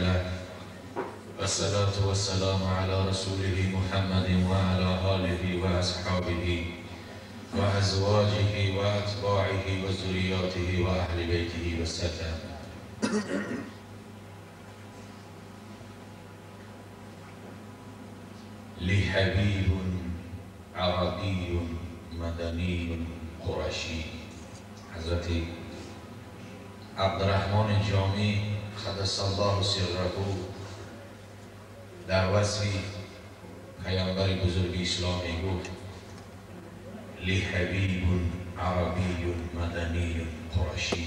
له والصلاة والسلام على رسوله محمد وعلى آله وأصحابه وأزواجه وأتباعه وذرياته وأهل بيته وسلم. لي حبيب عربي مدني قرشي. حضرت عبدالرحمن جامی قدس الله سره در وصف پیامبر بزرگ اسلام گفت لی حبیب عربی مدنی قرشی،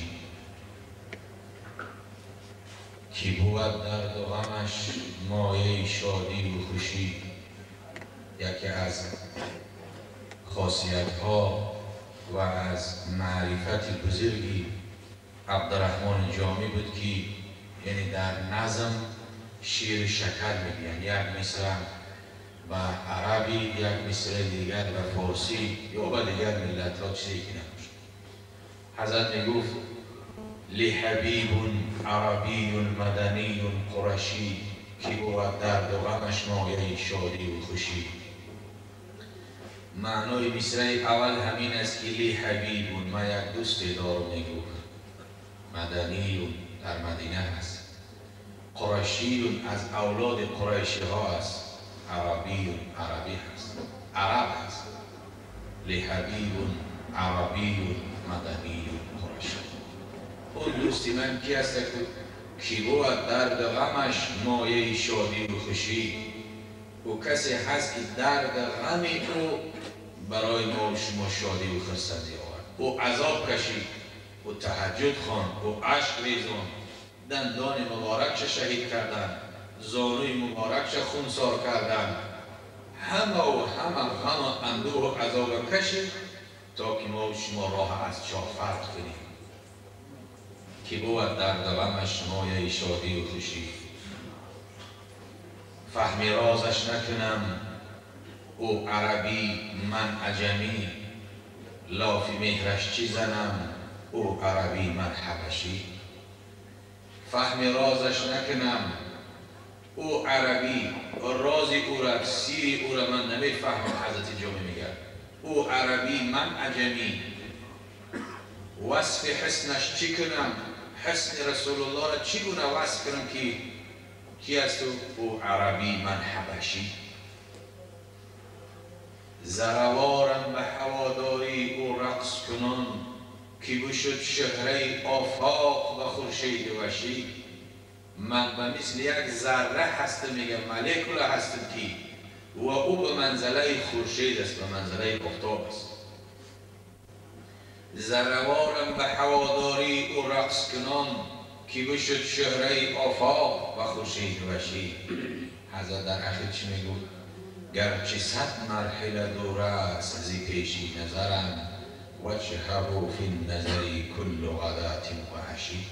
کی بود درد و غمش مایه شادی و خوشی. یکی از خاصیت ها و از معرفت بزرگی عبدالرحمن جامی بود که یعنی در نظم شیر شکر میگن، یک مصرع به عربی، یک مصرع دیگر به فارسی یا به دیگر ملت ها چیزی که نباشد. حضرت میگفت لی حبیب عربی مدنی قرشی، کی بود درد و غمش مایه شادی و خوشی. معنای مصرع اول همین است که لی حبیب، من یک دوست دارم، میگفت مدنی در مدینه هست، قرشی از اولاد قریشی ها است، عربی عربی هست، عرب هست. لی حبیب عربی مدنی قرشی. اون دوستی من کی است که بود درد غمش مایه شادی و خوشی؟ او کسی هست که درد غم او برای ما و شما شادی و خرسندی آورد. او عذاب کشید، او تهجد خواند، او اشک ریزاند، دندان مبارکش شهید کردند، زانوی مبارکش خونسار کردند، همه و همه غم و اندوه و عذاب کشید تا که ما و شما راه از چاه فرق کنیم. که بود درد غمش مایه شادی و خوشی. فهم رازش نکنم او عربی من عجمی، لاف مهرش چی زنم او عربی من حبشی. فهم رازش نکنم او عربی، راز او را، سیر او را من نمیفهمم. حضرت جامی میگه او عربی من عجمی، وصف حسنش چی کنم؟ حسن رسول الله را چگونه وصف کنم که کی است او عربی من حبشی؟ زروارم به هواداری او رقص کنان، که بشد شهره آفاق و خورشید وشی. من به مثل یک ذره هستم، میگم ملکول هستم که و او به منزله خورشید است، به منزله آفتاب است. ذروارم به هواداری او رقص کنان، که بشد شهره آفاق و خورشید وشی. حضرت در اخیر چی میگفت؟ گرچه 100 مرحله دور است از پیشی نظرم، وجهه فی النظر کل غداة و عشی.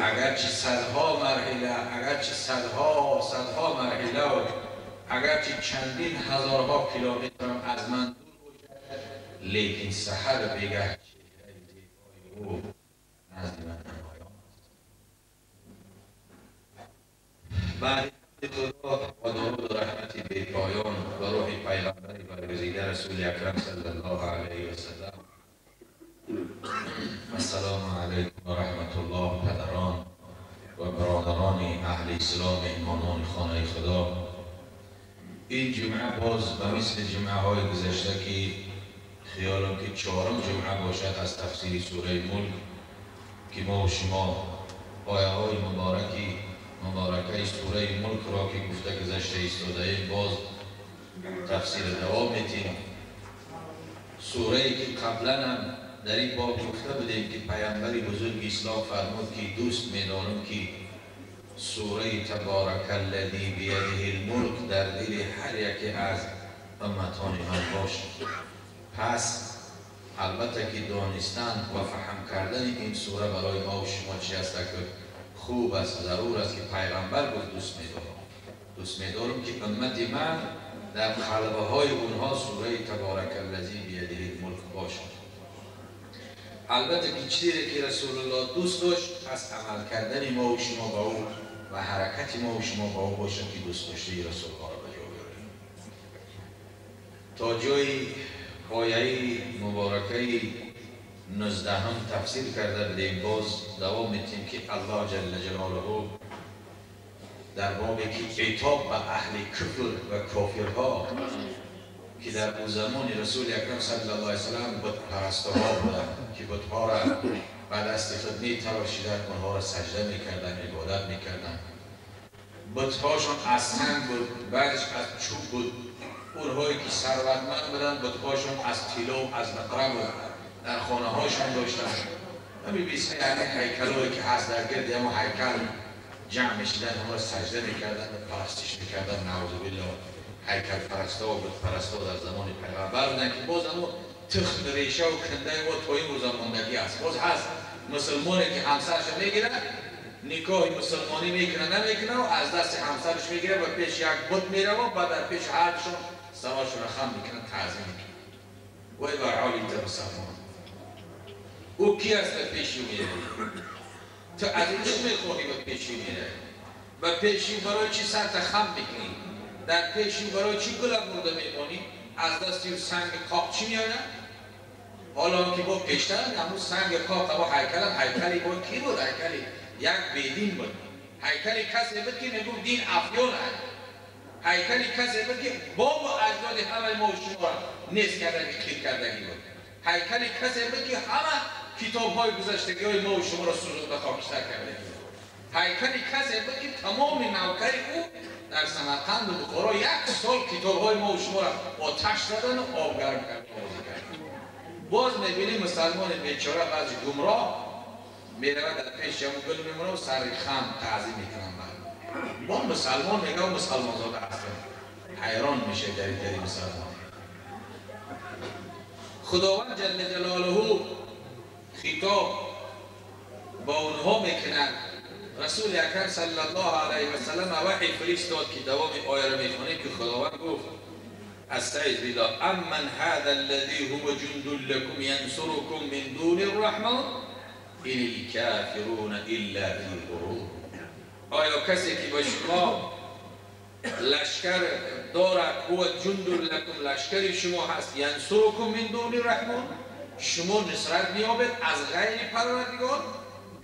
اگرچه صدها مرحله، اگرچه صدها مرحله، اگرچه چندین هزارها کیلومتر از من دور باشد، لیکن سحر بیگه چهره زیبای او نزد من نمایان است. بعد خدا و درود و رحمت بی پایان و روح پیغمبر برگزیده رسول اکرم صلی الله علیه و سلم. السلام علیکم و رحمت الله. پدران و برادران اهل اسلام، مهمانان خانه خدا، این جمعه باز به مثل جمعه های گذشته که خیالم که چهارم جمعه باشد از تفسیر سوره ملک که ما و شما آیه های مبارکه سوره ملک را که گفته گذشته ایستاده باز تفسیر دوام میتیم. سوره ای که قبلا هم در این باب گفته بودیم که پیامبر بزرگ اسلام فرمود که دوست می‌دارم که سوره تبارک الذی بیده الملک در دل هر یکی از امتان من باشد. پس البته که دانستن و فهم کردن این سوره برای ما و شما چی است که خوب است، ضرور است که پیغمبر گفت دوست می‌دارم، دوست می‌دارم که امت من در قلبه های اونها سوره تبارک الذی بیده الملک باشد. البته که چیزی که رسول الله دوست داشت، پس عمل کردن ما و شما با او و حرکت ما و شما با او باشد که دوست داشته رسول ها را به جا بیاریم. تا جای آیه مبارکه 19 هم تفسیر کرده بودیم، باز دوام میتیم که الله جل جلاله در باب که عتاب به اهل کفر و کافرها که در اون زمان رسول اکرم صلی الله علیه وسلم بت پرستها بودند که بتها را به دست خود می تراشیدند، آنها را سجده میکردند، عبادت میکردند. بتهاشون از سنگ بود، بعضش از چوب بود. اونهایی که ثروتمند بودند بتهاشون از طلا و از نقره بود، در خانه هاشون داشتند. همین بیسه یعنی هیکلایی که هست در گرد همون هیکل جمع میشدن، همون را سجده میکردند و پرستش میکردند. نعوذ بالله. هیکل پرستا و بت پرستا در زمان پیغمبر بودن که باز همون تخم ریشه و کنده و تا این روز ماندگی است. باز هست مسلمانی که همسرش میگیره، نکاح مسلمانی میکنه نمیکنه و از دست همسرش میگیره و پیش یک بت میره و بعد در پیش هرشون سوارشون را خم میکنه، تعظیم میکنه. وای بر حال این مسلمان، او کی است به پیش میره؟ تو از او چی میخواهی به پیش میره؟ و پیش برای چی سر خم میکنی؟ در پیش برای چی گل مرده میمانی؟ از دست سنگ قاق چی میآید؟ حالا که با پیشتر همون سنگ قاق با هیکل، هیکلی با کی بود؟ هیکلی یک بیدین بود، هیکلی کسی بود که میگفت دین افیون است، هیکلی کسی بود که باب و اجداد همه ما و شما را نیست کردگی، خیر کردگی بود، هیکلی کسی بود که همه کتاب های گذشتگی های ما و شما را سوزانده خاکستر کردگی بود، هیکلی کسی بود که تمام نوکر او در سمرقند و بخارا یک سال کتاب های ما و شما را آتش زدن و آب گرم کرد، آوازی کرد. باز میبینیم مسلمان بیچاره بعضی گمراه میرود در پیش همون گل میمونه و سر خم تعظیم میکنن. با مسلمان میگه و مسلمان زاده هستن، حیران میشه در این مسلمان. خداوند جل جلاله خطاب با اونها میکنند. رسول اکرم صلی الله علیه و سلم وحی فرستاد که دوام آیه را میخوانیم که خداوند گفت استعذ بالله امن هذا الذي هو جند لكم ينصركم من دون الرحمن ان الكافرون الا في غرور. آیا کسی که با شما لشکر دارد، هو جند لكم، لشکر شما هست، ینصرکم من دون الرحمن، شما نصرت می‌یابید از غیر پروردگار؟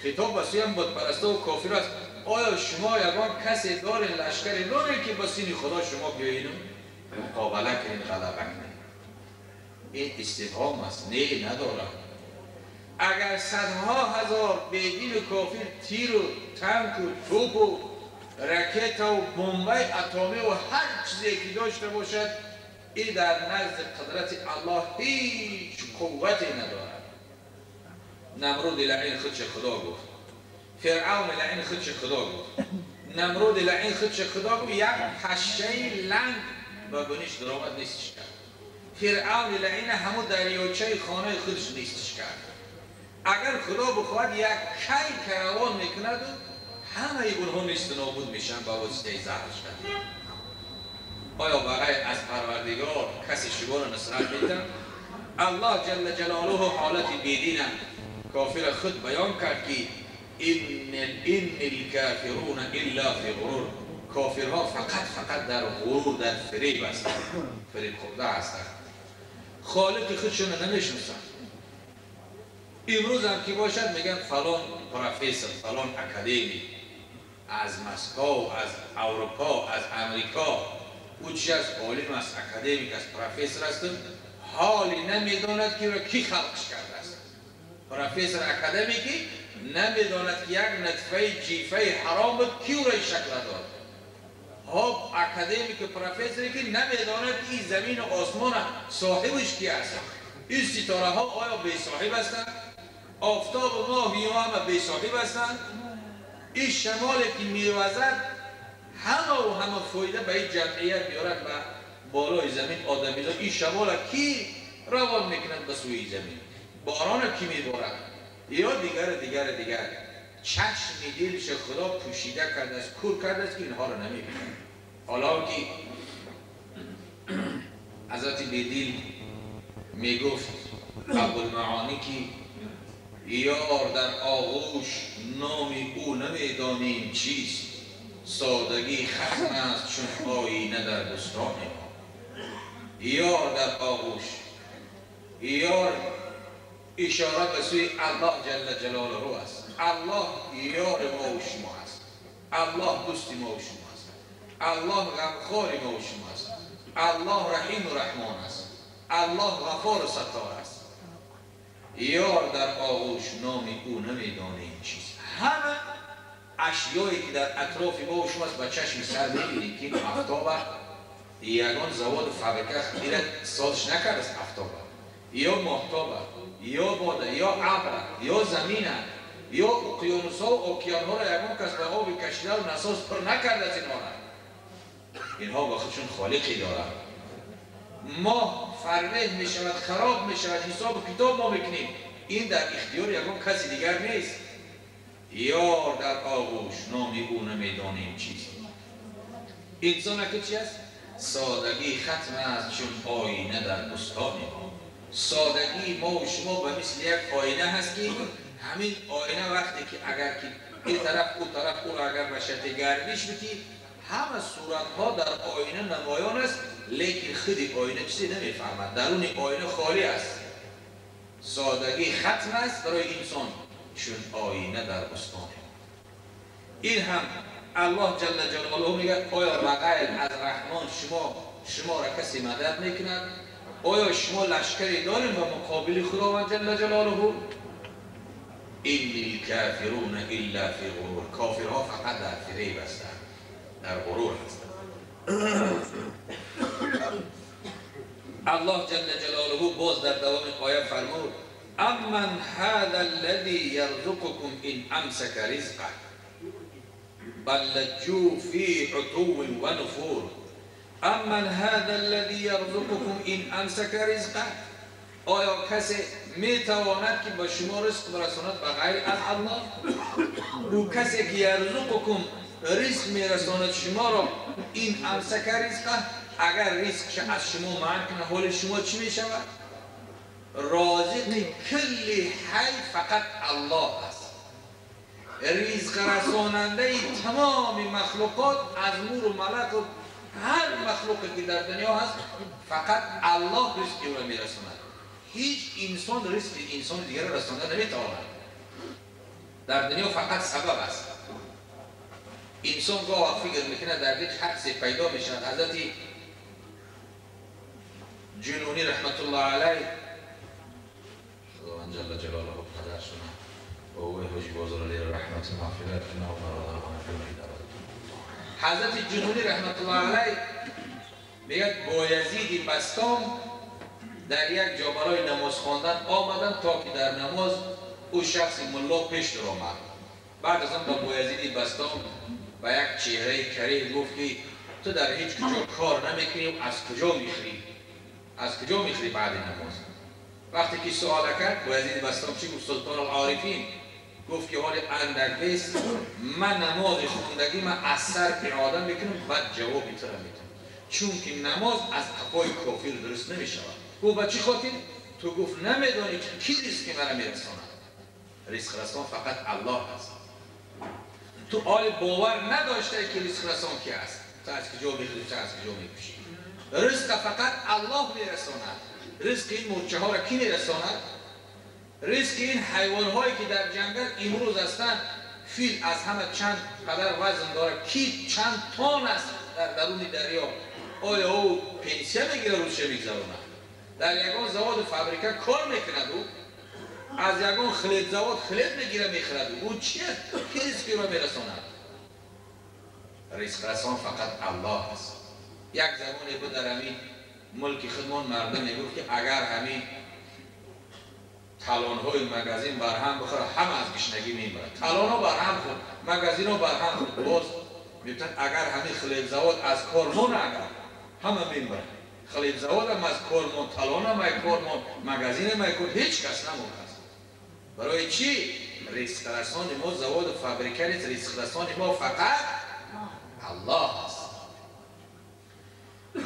خطاب به سوی هم بت پرستا و کافر است. آیا شما یگان کسی دارین، لشکری دارین که با سین خدا شما بیاین مقابله کنین، غلبه کنین؟ این استفهام است. نه، ندارم. اگر صدها هزار بیدین و کافر تیر و تانک و توپ و رکت و بمب اتمی و هر چیزی که داشته باشد، این در نزد قدرت الله هیچ قوتی ندارد. نمرود لعین خودش خدا گفت، فرعون لعین خودش خدا گفت، نمرود لعین خودش خدا گفت، یک پشه لنگ با بنیش درآمد نیستش کرد. فرعون لعین همون دریاچه خانه خودش نیستش کرد. اگر خدا بخواهد یک کی کروان میکند و همه اونها نیست نابود میشن با واسطه زهرش. آیا بغیر از پروردگار کسی شما را نصرت میده؟ الله جل جلاله حالت بیدینه کافر خود بیان کرد که ان الکافرون الا فی غرور. کافرها فقط در غرور، در فریب هستند، فریب خورده هستند، خالق خودشون رو نمیشناسند. امروز هم که باشد میگن فلان پروفسور، فلان اکادمی از مسکو، از اروپا، از امریکا، او چی از عالم است، اکادمیک است، پروفسور است، حالی نمیداند که کی خلقش کرده است. پروفسور اکادمیکی نمیداند که یک نطفه جیفه حرام بود کی او را شکل داد. خب اکادمیک پروفسوری که نمیداند این زمین و آسمان صاحبش کی است. این ستاره ها آیا بی صاحب هستند؟ آفتاب و ماه همه بی صاحب هستند؟ این شمال که میوزد همه و همه فایده به این جمعیت میارد و بالای زمین آدمیزاد. این شمال کی روان میکند به سوی زمین؟ باران کی میبارد؟ یا دیگر دیگر دیگر. چشم دلش خدا پوشیده کرده است، کور کرده است که اینها رو نمیبینه. حالا که حضرت بیدل میگفت ابوالمعانی که یار در آغوش نام او نمیدانیم چیست، سادگی ختم است چون آینه در بستان ما. یار در آغوش، یار اشاره به سوی الله جل جلاله است. الله یار ما و شما است، الله دوست ما و شما است، الله غمخوار ما و شما است، الله رحیم و رحمان است، الله غفار و ستار است. یار در آغوش نام او نمیدانیم چیست. همه اشیایی که در اطراف ما و شما است با چشم سر میبینیم که این آفتاب یگان زوال فابریکه ایره سازش نکرده است. آفتاب یا ماهتاب یا باد یا ابر یا زمین یا اقیانوس ها و اکیان ها را یگان کس به آب کشیده و نساز پر نکرده است. اینها با خودشون خالقی دارند. ماه فرمه می شود، خراب می شود، حساب و کتاب ما میکنیم، این در اختیار یگان کسی دیگر نیست. یار در آغوش نام او نمیدانیم چیست. انسان که چی است؟ سادگی ختم است چون آینه در بستان ما. سادگی ما و شما به مثل یک آینه هست که همین آینه وقتی که اگر که این طرف او طرف او را اگر به شکل گردش بتی، همه صورت ها در آینه نمایان است، لیکن خود آینه چیزی نمیفهمد، درون آینه خالی است. سادگی ختم است برای انسان چون آینه در بستان. این هم الله جل جلاله میگه آیا بغیر از رحمان شما را کسی مدد میکند؟ آیا شما لشکری دارین و مقابل خداوند جل جلاله؟ ان الکافرون الا فی غرور. کافرها فقط در فریب هستند، در غرور هستند. الله جل جلاله باز در دوام آیه فرمود امن هذا الذي يرزقكم ان امسك رزقه بل لجوا في عتو ونفور. امن هذا الذي يرزقكم ان امسك رزقه. آیا کسی میتواند که با شما رزق برساند بغیر از الله؟ او کسی که یرزقکم رزق میرساند شما را، این امسک رزقه، اگر رزقش از شما منع کنه حال شما چی میشود؟ رازق کل حی فقط الله است. رزق رساننده تمام مخلوقات از مور و ملک و هر مخلوقی که در دنیا هست فقط الله رزق او را میرساند. هیچ انسان رزق انسان دیگر را رسانده نمیتواند. در دنیا فقط سبب است. انسان گاه فکر میکنه در دل حدس پیدا میشود. حضرت جنونی رحمت الله علیه، خداوند جل جلاله پدرشون و او حاجی بازار علی رحمت مغفرت کنه و برادران حضرت جنونی رحمت الله علیه میگه بایزید بسطام در یک جا برای نماز خواندن آمدن تا که در نماز او شخص ملا پیش در آمد. بعد از آن با بایزید بسطام با یک چهره کریه گفت که تو در هیچ کجا کار نمیکنی و از کجا میخری؟ از کجا میخری بعد نماز؟ وقتی که سوال کرد بایزید بسطام چی گفت؟ سلطان العارفین گفت که حال اندک بیست، من نماز خوندگی من از سر پیاده میکنم بعد جوابی تو را میدم، چون که نماز از قفای کافر درست نمیشود. گفت با چی خاطر؟ تو گفت نمیدانی که کی رزق مرا میرساند. رزق رسان فقط الله است. تو آل باور نداشته که رزق رسان کی است، تو از کجا میخوری، تو از کجا میپوشی. رزق فقط الله میرساند. رزق این مورچه ها را کی میرساند؟ رزق این حیوان هایی که در جنگل امروز هستند، فیل از همه چند قدر وزن داره، کی چند تن است در درون دریا، آیا او پنسیه میگیره روزشه میگذراند؟ در یگان زواد فابریکه کار میکند، او از یگان خلید زواد خلید میگیره میخرد، او چیه؟ کی رزقی را میرساند؟ رزق رسان فقط الله است. یک زمانی بود در همین ملک خودمان مردم میگفت که اگر همین تالان‌های مگزین برهم بخوره همه از گشنگی میبرد. تالان‌ها برهم خورد، مگزین‌ها برهم خورد، باز میگفتن اگر همین خلیل زواد از کار مون، اگر همه میبرد. خلیل زواد هم از کار مون، تالان هم از کار مون، مگزین هم از کار، هیچ کس نمون است. برای چی؟ رزق رسان ما زواد و فابریکه نیست، رزق رسان ما فقط الله است.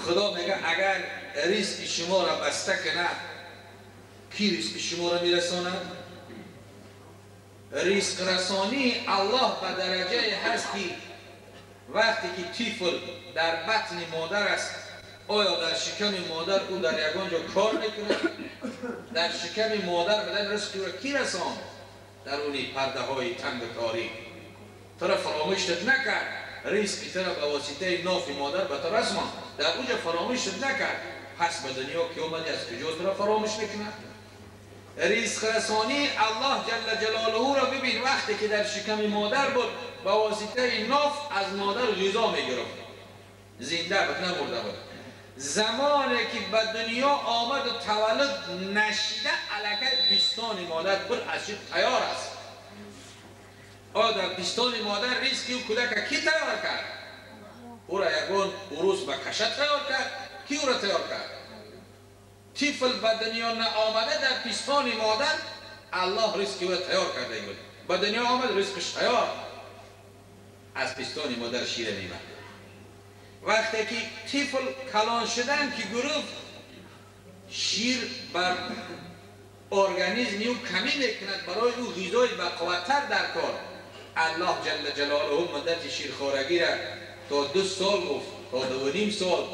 خدا میگه اگر رزق شما را بسته کنه، کی رزق شما را میرساند؟ رزق رسانی الله به درجه هست که وقتی که طفل در بطن مادر است، آیا در شکم مادر او در یگان جا کار میکنه؟ در شکم مادر بدن رزق را کی رساند؟ در اونی پرده های تنگ تاریک تو را فراموشت نکرد، رزق تو را به واسطه ناف مادر به تو رساند، در اونجا فراموشت نکرد. پس به دنیا که اومدی از کجا تو را فراموش میکنه؟ رزق رسانی الله جل جلاله را ببین، وقتی که در شکم مادر بود به واسطه ناف از مادر غذا میگرفت، زنده بود نمرده بود. زمانی که به دنیا آمد و تولد نشده، الکی پستان مادر پر از شیر تیار است. آیا در پستان مادر رزق او کودک کی تیار کرد؟ او را یگان عروس به کشه تیار کرد؟ کی او را تیار کرد؟ طفل به دنیا نآمده در پستان مادر الله رزق او را تیار کرده بود. به دنیا آمد رزقش تیار، از پستان مادر شیر میبرد. وقتی که طفل کلان شدن که گرفت، شیر بر ارگانیسم او کمی میکند، برای او غذای بقوت‌تر در کار. الله جل جلاله مدت شیرخوارگی را تا 2 سال گفت، تا 2.5 سال،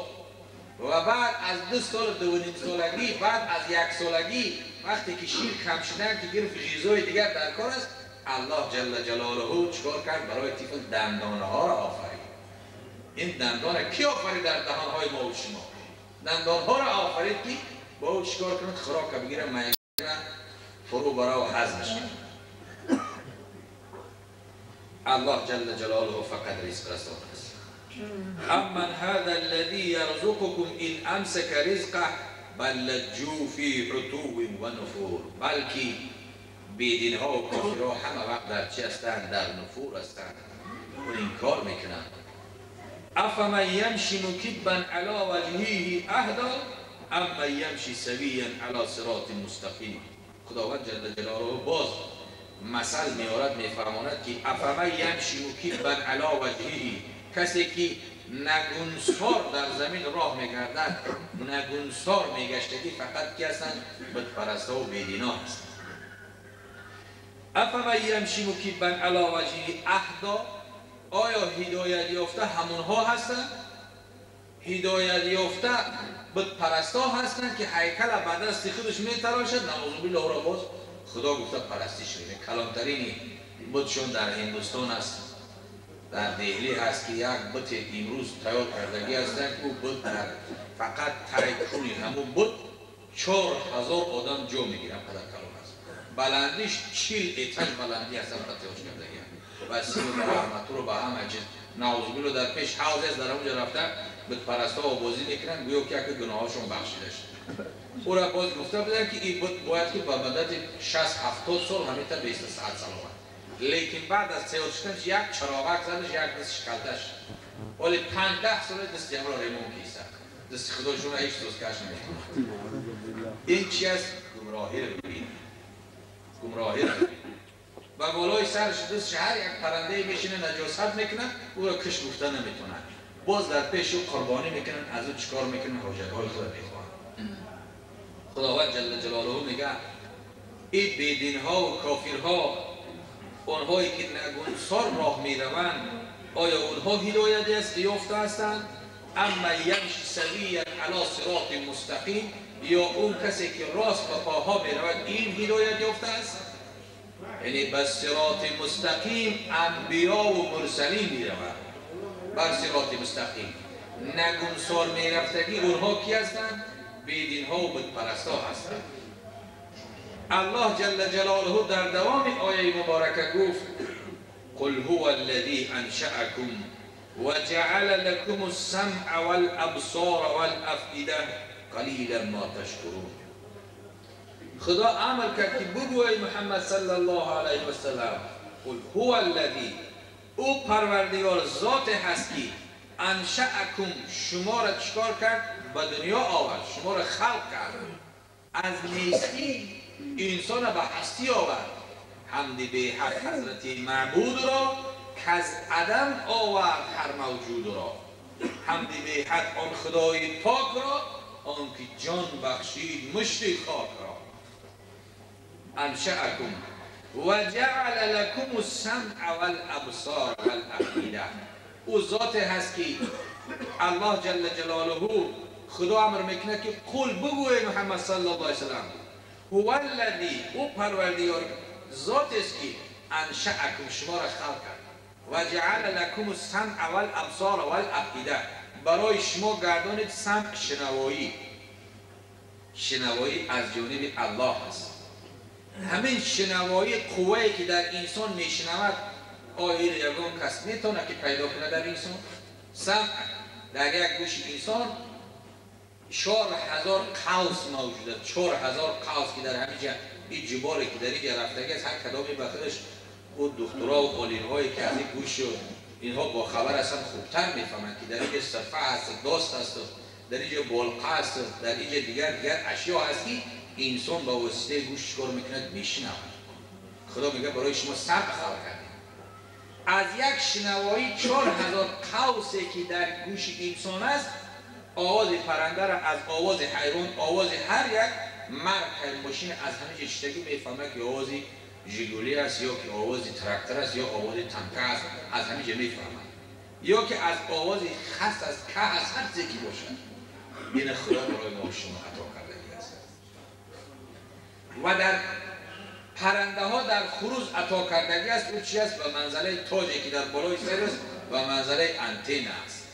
و بعد از 2 سال 2.5 سالگی، بعد از 1 سالگی وقتی که شیر کم شدن که گرفت غذای دیگر در کار است، الله جل جلاله چکار کرد؟ برای طفل دندانه ها را آفرید. این دندان کی آفرید؟ در دهان های ما و شما دندان ها را آفرید که با او چیکار کنند؟ خوراک بگیره، میگیره، فرو برا و هضمش کنه. الله جل جلاله فقط رزق رسان است. امن هذا الذي يرزقكم ان امسك رزقه بل لجوا في عتو و نفور. بلکه بیدین ها و کافرها همه وقت در چی هستند؟ در نفور هستند و انکار میکنند. افمن یمشی مکبا علی وجهه اهدی امن یمشی سویا علی صراط مستقیم. خداوند جل جلاله باز مثل میارد، میفهماند که افمن یمشی مکبا علی وجهه، کسی که نگونسار در زمین راه میگردد، نگونسار میگشتگی فقط کی هستند؟ بتپرستها و بیدینا هستند. افمن یمشی مکبا علی وجهه اهدی، آیا هدایت یافته همونها هستند؟ هدایت یافته بتپرستها هستند که هیکل به دست خودش میتراشد، نعوذ بالله را باز خدا گفته پرستش میکنه. کلانترین بتشون در هندوستان است، در دهلی هست که یک بت امروز تیار کردگی هستند که او بت در فقط تایکونی همون بت 4000 آدم جا میگیرن، قدر کلان است. بلندیش 40 اتن بلندی هستن تیار کردگی و سیم و رحمت رو به همه چیز. نعوذ بالله در پیش حوض است، در اونجا رفتن بت پرستا و بازی میکنن، گویا که یک گناهاشون بخشیده شد. او را باز گفته بودن که این بت باید که به مدت 60-70 سال همیشه به صحت سلامت، لیکن بعد از تیار شدنش یک چراغک زدش، یک دست شکلتش، ولی 5-10 سال دست را ریمون کیسه دست خداشون را هیچ دوست کش نمیکنه. این چی است؟ گمراهی رو ببین، گمراهی رو ببین. و بالای سرش دست هر یک پرنده میشینه نجاست میکنه، او را کش گفته نمیتونه، باز در پیش او قربانی میکنن، از او چیکار میکنن؟ حاجت های خود میخوان. خداوند جل جلاله میگه این بیدین ها و کافرها، آنهایی که نگونسار راه میروند، آیا اونها هدایت یافته هستند؟ اما یمشی سویا علی صراط مستقیم، یا اون کسی که راست به پاها میرود این هدایت یافته است؟ یعنی به صراط مستقیم انبیا و مرسلین میروند، بر صراط مستقیم. نگونسار میرفتگی اونها کی هستند؟ بیدین ها و بتپرست ها هستند. الله جل جلاله در دوام آیه مبارکه گفت قل هو الذي انشأكم وجعل لكم السمع والابصار والافئده قلیلا ما تشکرون. خدا امر کرد که بگو ای محمد صلی الله علیه و سلم، قل هو الذی، او پروردگار ذات هست که انشأکم، شما را چکار کرد؟ به دنیا آورد، شما را خلق کرد، از نیستی انسان به هستی آورد. حمد به حد حضرت معبود را که از عدم آورد هر موجود را. حمد به حد آن خدای پاک را، آن که جان بخشید مشت خاک را. انشأکم و جعل لکم السمع والابصار والافئده. او ذات هست که الله جل جلاله خدا امر میکنه که قل بگوی محمد صلی الله علیه وسلم هو الذی، او پروردگار ذات است که انشأکم، شما را خلق کرد، و جعل لکم السمع والابصار والافئده، برای شما گردانید سمع، شنوایی. شنوایی از جانب الله است. همین شنوایی قوه‌ای که در انسان میشنود، آیا یگان کس میتونه که پیدا کنه در انسان؟ سمع در یک گوش انسان 4000 قوس موجود است. 4000 قوس که در همینجا این جباری که در اینجا رفتگی است، هر کدامی به خودش او دکترا و قالین‌هایی که از این گوش و اینها با خبر هستن خوبتر میفهمند که در اینجا صفحه هست، داست هست، در اینجا بالقه هست، در اینجا دیگر اشیا هست که انسان با واسطه گوش چکار میکند؟ میشنود. خدا میگه برای شما سمع خلق کردیم. از یک شنوایی 4000 قوسی که در گوش انسان است، آواز پرنده را از آواز حیوان، آواز هر یک مرد ماشین از همه چیز میفهمه که آواز ژیگولی است یا که آواز تراکتور است یا آواز تانک است، از همه جا میفهمه، یا که از آواز خس است، که از هر چیزی که باشد. این خدا برای ما شما عطا کرده است. و در پرنده ها در خروز عطا کردگی است. او چی است؟ به منزله تاجی که در بالای سر است و منزله انتن است.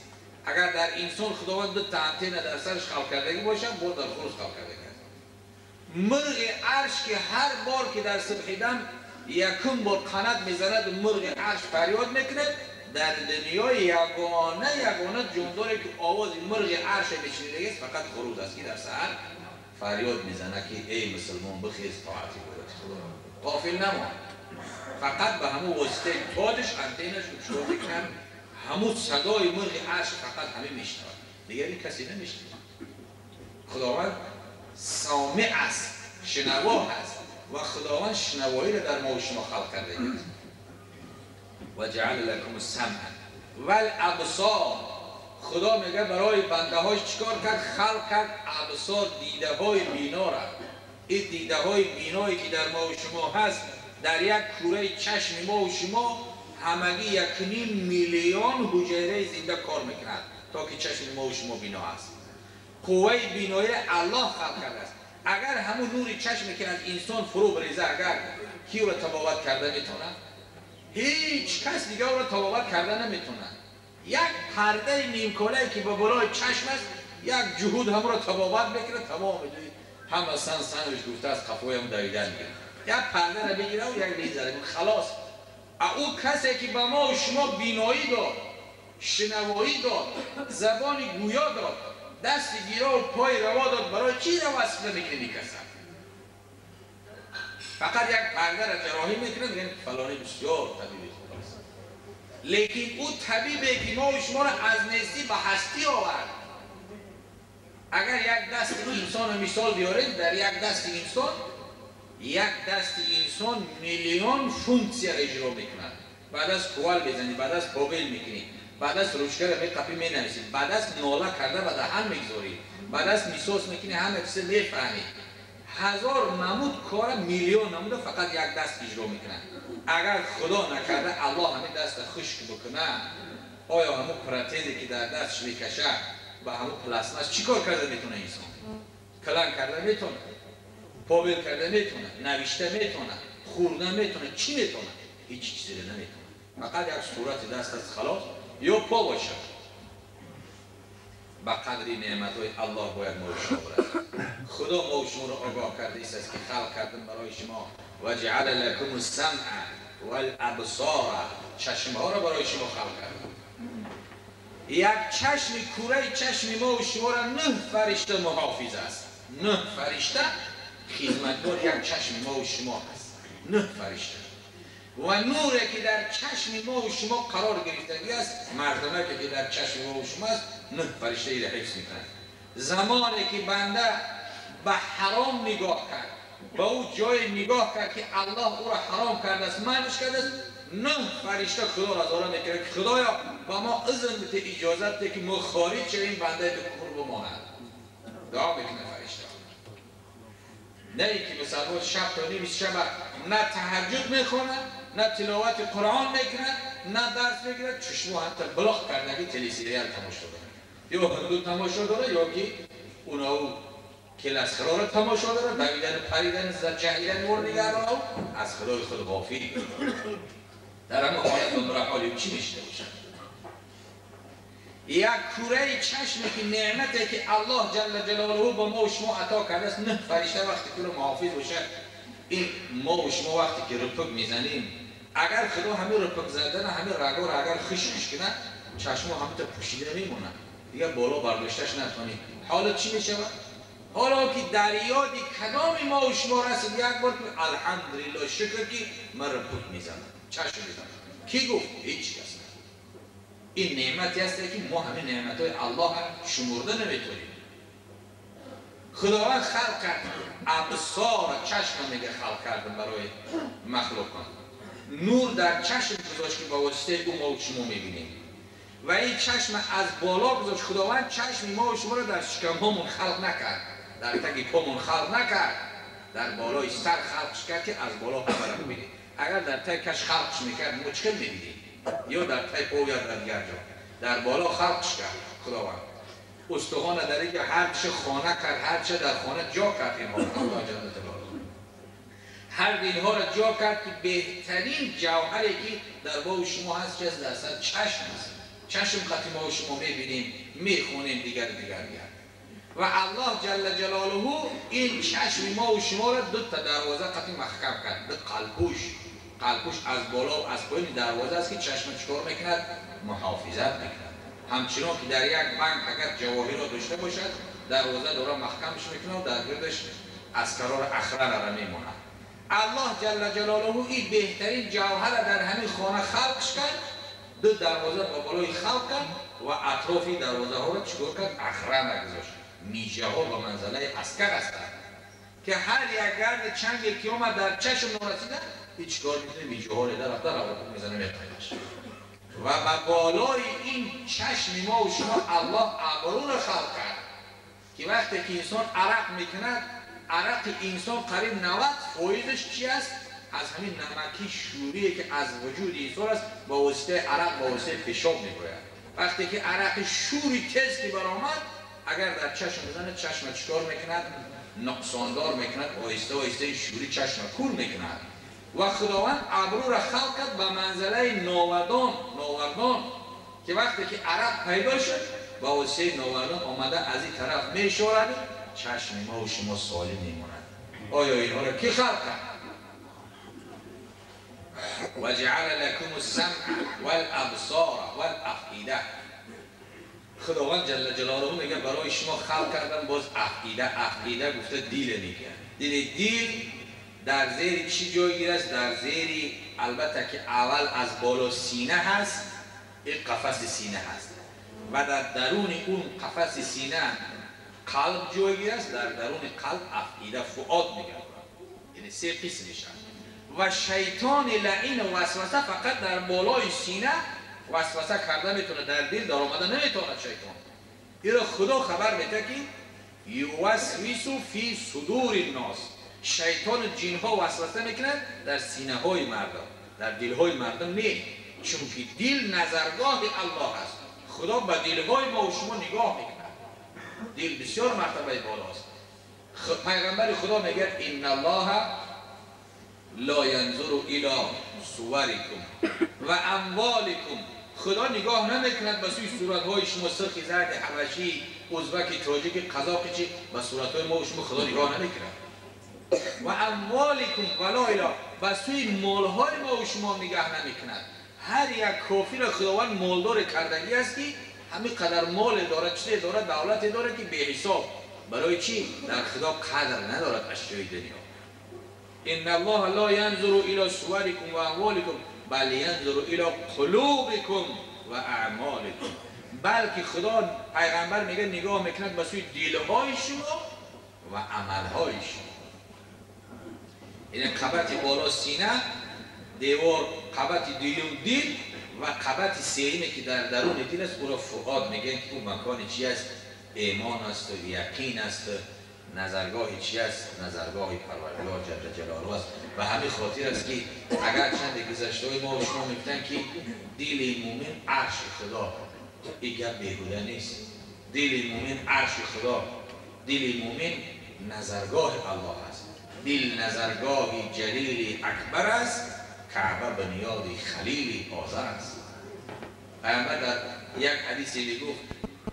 اگر در انسان خداوند دو تا انتن در سرش خلق کردگی باشه، باز در خروز خلق کردگی است. مرغ عرش که هر بار که در صبح دم یکم بار قنات میزند و مرغ عرش فریاد میکند، در دنیای یگانه جانداری که آواز مرغ عرش میشنیده است فقط خروز است که در سحر فریاد میزنه که ای مسلمان بخیز طاعت عبادت خدا، غافل نمان. فقط به همون واسطه تاجش انتینش رو چطور میکنن، همون صدای مرغ عرش فقط همه میشنود، دیگر این کسی نمیشنود. خداوند سامع است، شنوا هست و خداوند شنوایی را در ما و شما خلق کرده است. و جعل لکم السمع والابصار. خدا میگه برای بنده هاش چیکار کرد؟ خلق کرد ابصار، دیده های بینا را. این دیده های بینایی که در ما و شما هست، در یک کوره چشم ما و شما همگی 1.5 میلیون حجره زنده کار میکند تا که چشم ما و شما بینا است. قوه بینایی الله خلق کرده است. اگر همون نور چشمی که از انسان فرو بریزه، اگر کی رو تباوت کرده میتونه؟ هیچ کس دیگه رو تباوت کرده نمیتونه. یک پرده نیمکاله که به بالای چشم است، یک جهود هم رو تباوت میکنه، تمام هم اصلا سنش گفته از قفای هم دویدن میگیره. یک پرده رو بگیره و یک لیزره خلاص. او کسی که به ما و شما بینایی داد، شنوایی داد، زبان گویا داد، دست گیرا و پای روا داد، برای چی رو وصف نمیکنی کسا؟ فقط یک پرده را جراحی میکنه، میگن فلانی بسیار طبیب خداست. لیکن او طبیبه که ما و شما را از نیستی به هستی آورد. اگر یک دست انسان رو مثال بیاریم، در یک دست انسان، یک دست انسان میلیون فونکسیا را اجرا میکند. بعد از کوال بزنی، بعد از پاویل میکنی، بعد از روشکر میقپی مینویسی، بعد از ناله کرده و دهن میگذاری، بعد از میسوس میکنی، همه چیز میفهمی. هزار نمود کار، میلیون نمود فقط یک دست اجرا میکنه. اگر خدا نکرده الله همین دست خشک بکنه، آیا همون پرتزی که در دستش میکشه و همون پلاسماش چیکار کرده میتونه انسان؟ کلان کرده میتونه، پاویل کرده میتونه، نوشته میتونه، خورده میتونه، چی میتونه؟ هیچ چیزی نمیتونه. فقط یک صورت دست از خلاص یا پا باشه. به قدر نعمت‌های الله باید ما شما برسیم. خدا ما و شما را آگاه کرده است که خلق کردن برای شما و جعل لکم السمع والابصار، چشم‌ها را برای شما خلق کرد. یک چشم کوره چشم ما و شما را 9 فرشته محافظ است. 9 فرشته خدمتگار یک چشم ما و شما هست. 9 فرشته. و نوری که در چشم ما و شما قرار گرفتگی است، مردمکی که در چشم ما و شما است، 9 فرشته ای را حفظ میکنند. زمانی که بنده به حرام نگاه کرد، به او جای نگاه کرد که الله او را حرام کرده است، منعش کرده است، 9 فرشته خدا را زاره میکنه که خدایا به ما اذن بده، اجازت بده که ما خارج شویم، بنده تو کور بماند. دعا میکنه فرشته. نه اینکه مسلمان شب تا نیم شب نه تهجد میخونه، نه تلاوت قرآن میکنه، نه درس میگیره، چشمو حتی بلاک کرده که تلسریال تماشا داره، یا هندو تماشا داره، یا که اونا کلاس خرا رو تماشا داره، دویدن پریدن جهیدن مور دیگران از خدای خود غافل. در همه حالت و برای حالی چی میشته باشه؟ یک کوره چشمی که نعمته که الله جل جلاله با ما و شما عطا کرده است، نه فرشته وقتی که رو محافظ باشه. این ما و شما وقتی که رپک میزنیم، اگر خدا همه رپک زدن همه رگا رو اگر خشکش کنه، چشما همه تا پوشیده میمونه، دیگه بالا برداشتش نتونی. حالا چی میشه؟ حالا که در یاد کدام ما و شما رسید یک بار که الحمدلله شکر که من رپک میزنم، چشم میزنم، کی گفت؟ هیچ کس. این نعمتی هست که ما همه نعمت‌های الله شمرده نمیتونیم. خداوند خلق کرد ابصار، چشم میگه خلق کردن برای مخلوقان. نور در چشم گذاشت که با واسطه او ما و شما میبینیم و این چشم از بالا گذاشت. خداوند چشم ما و شما رو در شکم‌هامون خلق نکرد، در تگ پامون خلق نکرد، در بالای سر خلقش کرد که از بالا همه رو ببینیم. اگر در تگ کش خلقش میکرد ما چه میبینیم؟ یا در تای پا یا در دیگر جا. در بالا خلقش کرد خداوند. استخوان در اینکه هر چه خانه کرد، هر چه در خانه جا کرد، اینها الله جل جلاله هر اینها را جا کرد که بهترین جوهری که در با شما هست که از درصد چشم است. چشم قطعی ما و شما میبینیم، میخونیم، دیگر دیگر دیگر. و الله جل جلاله این چشم ما و شما را دو تا دروازه قطعی محکم کرد، دو قلپوش. قلپوش از بالا و از پایین دروازه است که چشم چکار میکند؟ محافظت میکند. همچنان که در یک بانک اگر جواهر را داشته باشد، دروازه داره محکمش میکنه و در گردش اسکرار اخره را میماند. الله جل جلاله این بهترین جوهر در همین خانه خلقش کرد، دو دروازه با بالای خلق کرد و اطراف دروازه ها را چکار کرد؟ اخره نگذاشت. میجه ها به منزله عسکر هستند که هر یک گرد چنگ که آمد در چشم نارسیده هیچ کار میکنه، میجه ها رو در رفته رو میزنه میپیدش. و به بالای این چشم ما و شما الله ابرو را خلق کرد که وقتی که انسان عرق میکند، عرق انسان قریب 90% چی است؟ از همین نمکی شوریه که از وجود انسان است، با واسطه عرق، با واسطه فشاب میگوید. وقتی که عرق شوری تیز که برآمد، اگر در چشم بزنه، چشم چکار میکند؟ نقصاندار میکند، آهسته آهسته شوری چشم کور میکند. و خداوند ابرو را خلق کرد به منزله ناوردان، ناوردان که وقتی که عرق پیدا شد، با واسطه ناوردان آمده از این طرف میشورد، چشم ما و شما سالم میماند. آیا اینها را کی خلق کرد؟ و جعل لکم السمع والابصار والافئده. خداوند جل جلاله میگه برای شما خلق کردم باز افئده. افئده گفته دیل میگه. دیل در زیر چی جایگیر است؟ در زیر، البته که اول از بالا سینه هست، این قفس سینه هست و در درون اون قفس سینه قلب جایگیر است. در درون قلب افئده فؤاد میگه، یعنی سه قسم میشه. و شیطان لعین وسوسه فقط در بالای سینه وسوسه کرده میتونه، در دل در آمده نمیتونه شیطان. این را خدا خبر میده که یوسوس فی صدور الناس، شیطان و جین ها وسوسه میکنن در سینه های مردم، در دل های مردم نه، چون که دل نظرگاه الله است. خدا به دل های ما و شما نگاه میکنه. دل بسیار مرتبه بالاست. پیغمبر خدا میگه ان الله لا ینظر الی صورکم و اموالکم. خدا نگاه نمیکند به سوی صورت‌های شما، سرخی، زرد، حبشی، ازبک، تاجیک، قزاقی، چی، به صورت‌های ما و شما خدا نگاه نمیکند. و اموالکم ولا الی، به سوی مالهای ما و شما نگاه نمیکند. هر یک کافر خداوند مالدار کردگی است که همین قدر مال دارد، چیزی دارد، دولت دارد که به حساب. برای چی؟ در خدا قدر ندارد اشیای دنیا. ان الله لا ينظر الى صورکم و اموالکم بل ينظر الى قلوبکم و اعمالکم. بلکه خدا، پیغمبر میگه نگاه میکند به سوی دلهای شما و عملهای شما. این قبط بالا سینه، دیوار قبط دوم دل و قبط سیمی که در درون دل است او را فؤاد میگن که او مکان چی است؟ ایمان است و یقین است و نظرگاه چی است؟ نظرگاه پروردگار جل جلاله است. و همین خاطر است که اگر چند گذشته ما و شما میگفتن که دل مومن عرش خدا، این گپ بیهوده نیست. دل مومن عرش خدا، دل مومن نظرگاه الله است. دل نظرگاه جلیل اکبر است، کعبه بنیاد خلیل آذر است. پیامبر در یک حدیث میگفت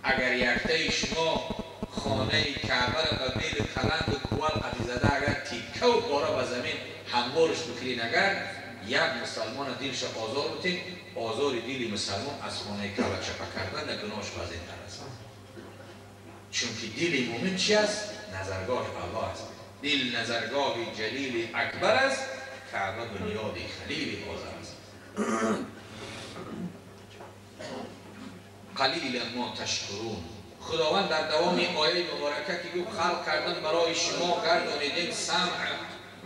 اگر یکته شما خانه کعبه را به بیل کلند و کوال قطی زده، اگر تیکه و پاره به زمین هموارش بکرین، اگر یک مسلمان دلش آزار بتین، آزار دل مسلمان از خانه کعبه چپه کردن گناهش وزین‌تر است. چون که دل مومن چی است؟ نظرگاه الله است. دل نظرگاه جلیل اکبر است، کعبه بنیاد خلیل آذر است. قلیل ما تشکرون. خداوند در دوام آیه مبارکه که گفت خلق کردن برای شما گردانیدیم سمع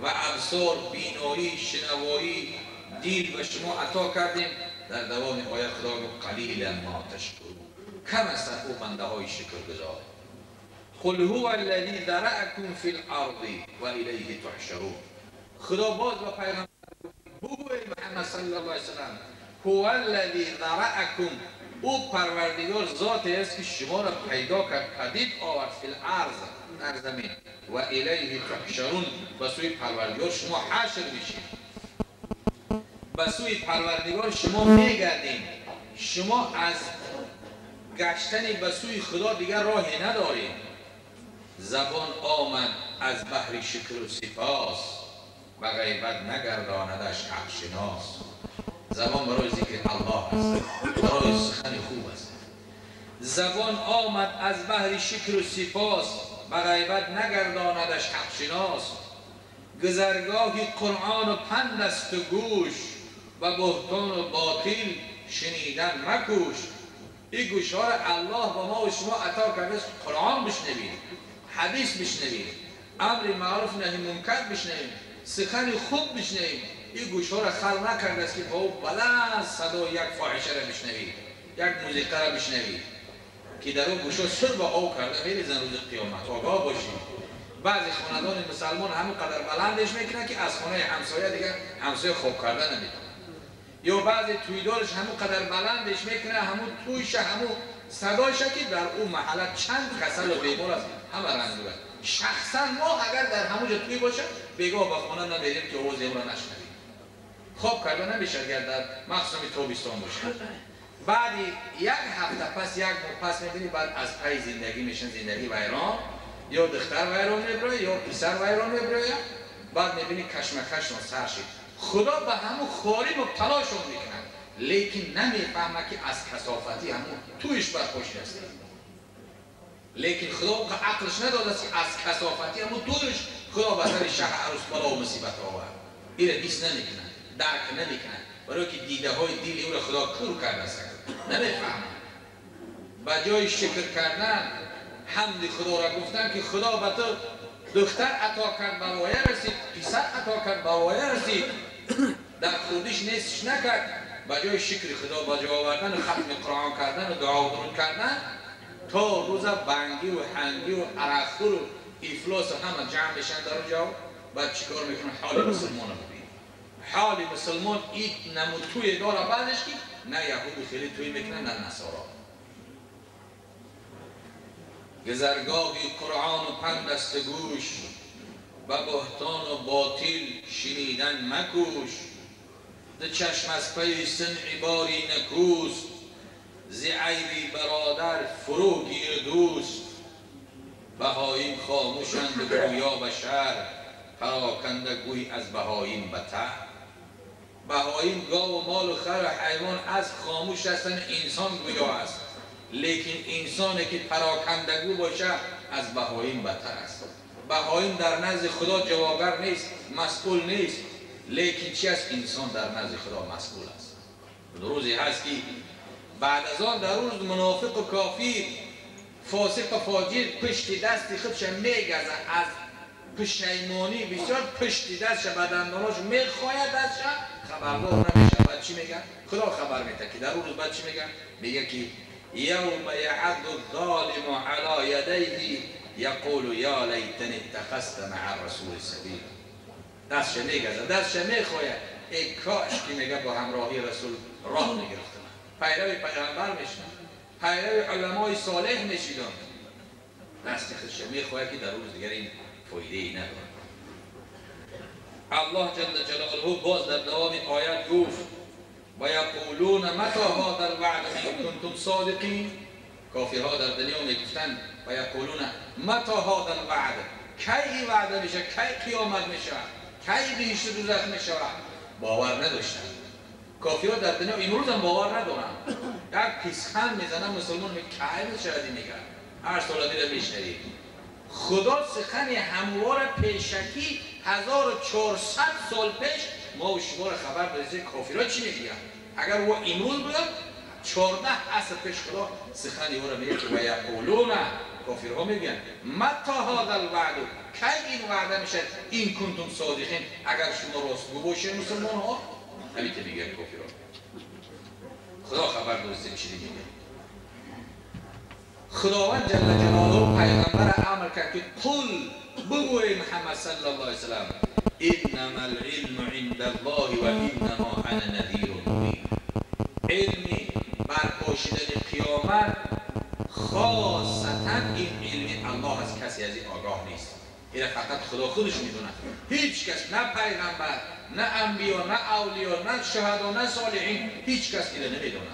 و ابصار، بینایی، شنوایی، دل و شما عطا کردیم. در دوام آیه خدا گفت قلیل ما تشکرون، کم هستند او بنده های شکرگزار. قل هو الذی ذرأکم فی الارض و الیه تحشرون. خدا باز و پیغمبر بگو محمد صلی الله علیه وسلم هو الذی ذرأکم، او پروردگار ذات است که شما را پیدا کرد، پدید آورد، فی الارض در زمین، و الیه تحشرون، به سوی پروردگار شما حشر میشید، به سوی پروردگار شما میگردین. شما از گشتن به سوی خدا دیگر راهی ندارید. زبان آمد از بحر شکر و سپاس، و غیبت نگرداندش حق شناس. زبان برای ذکر الله است، برای سخن خوب است. زبان آمد از بحر شکر و سپاس، و غیبت نگرداندش حق شناس. گذرگاه قرآن و پند است و گوش، و بهتان و باطل شنیدن مکوش. این گوش‌ها را الله با ما و شما عطا کرده است، قرآن بشنوید، حدیث بشنوید، امر معروف نهی منکر بشنوید، سخن خوب بشنوید. این گوش‌ها را خلق نکرده است که با او بلند صدای یک فاحشه را بشنوید، یک موسیقی را بشنوید که در اون گوش‌ها سر با آب کرده میریزن روز قیامت. آگاه باشید. بعضی خاندان مسلمان همون قدر بلندش میکنن که از خانه همسایه دیگه همسایه خواب کرده نمیتونه، یا بعضی تویدارش همون قدر بلندش میکنه، همون تویش همون صدایش که در اون محله چند کسل و بیمار است، همه رنجور است. شخصا ما اگر در همونجا توی باشه بیگاه به خانه نمیریم که آواز او را نشنویم. خواب کرده نمیشه اگر در مخصوصا تابستان باشه. بعد یک هفته پس، یک ماه پس میبینی بعد از پی زندگی میشن، زندگی ویران، یا دختر ویران میبره یا پسر ویران میبره. بعد میبینی کشمکش سر شد. خدا به همون خواری مبتلاشون میکنه، لیکن نمیفهمه که از کثافتی همون تویش برخوش است. لیکن خدا عقلش نداده که از کثافتی همون تویش خدا به سر شهر عروس بلا و مصیبت آورد. این را دیس نمیکنه، درک نمیکنه، برای که دیده های دل او را خدا کور کرده است، نمیفهمه. به جای شکر کردن، حمد خدا را گفتن که خدا به تو دختر عطا کرد به وایه رسید، پسر عطا کرد به وایه رسید، در خودش نیستش نکرد. به جای شکر خدا به جا آوردن و ختم قرآن کردن و دعا و درود کردن، تا روز بنگی و هنگی و عرقخور و افلاس و همه جمع میشن در اونجا. بعد چیکار میکنن؟ حال مسلمان رو ببین. حال مسلمان این نمود توی داره بعدش که نه یهود خیلی توی میکنن نه نصارا. گذرگاه قرآن و پند است گوش، و بهتان و باطل شنیدن مکوش. ده چشم از پی سمع باری نکوست، ز عیبی برادر فرو گیر دوست. بهاییم خاموشند گویا بشر، پراکنده گوی از بهاییم بتر. بهاییم گاو و مال و خر و حیوان از خاموش هستند، انسان گویا است. لیکن انسانی که پراکندگو باشه از بهاییم بتر است. بهاییم در نزد خدا جوابگر نیست، مسئول نیست، لیکن چی است؟ انسان در نزد خدا مسئول است. روزی هست که بعد از آن در روز منافق و کافر، فاسق و فاجر پشت دست خودش میگزه، از پشیمانی بسیار پشت دستش به دنداناش میخواید دستش، خبردار نمیشه. بعد چی میگه؟ خدا خبر میده که در روز بعد چی میگه؟ میگه که یوم یعض الظالم علی یدیه یقول یا لیتنی اتخذت مع الرسول سبیلا. دستش میگزه، دستش میخواد، ای کاش که میگه با همراهی رسول راه میگرفتم، پیرو پیغمبر میشدم، پیرو علمای صالح میشیدم. دست خودش میخواد که در روز دیگر این فایده ای نداره. الله جل جلاله باز در دوام آیت گفت و یقولون متى هذا الوعد ان کنتم صادقین. کافرها در دنیا میگفتند و یقولون متى هذا الوعد، کی وعده میشه، کی قیامت میشه، کی بهشت دوزخ میشه. باور نداشتن کافرها در دنیا، امروز هم باور ندارن. یک پیسخند میزنن مسلمان میگه کی میشه، میگه هر سال دیگه میشنوی. خدا سخن هموار پیشکی 1400 سال پیش ما و شما را خبر داده. کافرها چی میگن؟ اگر او امروز بودن 14 عصر پیش خدا سخن او را میگه که و یقولون، کافرها میگن متى هذا الوعد، کی این وعده میشه، این کنتم صادقین، اگر شما راستگو باشید مسلمان ها. همین که میگن کافرها. خدا خبر داده چی میگه. خداوند جل جلاله پیغمبر امر کرد که قل، بگوی محمد صلی الله علیه وسلم، انما العلم عند الله و انما انا نذیر مبین. علمی برپا شدن قیامت خاصتا این علم الله از کسی از این آگاه نیست. این فقط خدا خودش میدونه. هیچ کس، نه پیغمبر، نه انبیا، نه اولیا، نه شهدا، نه صالحین، هیچ کس اینو نمیدونه.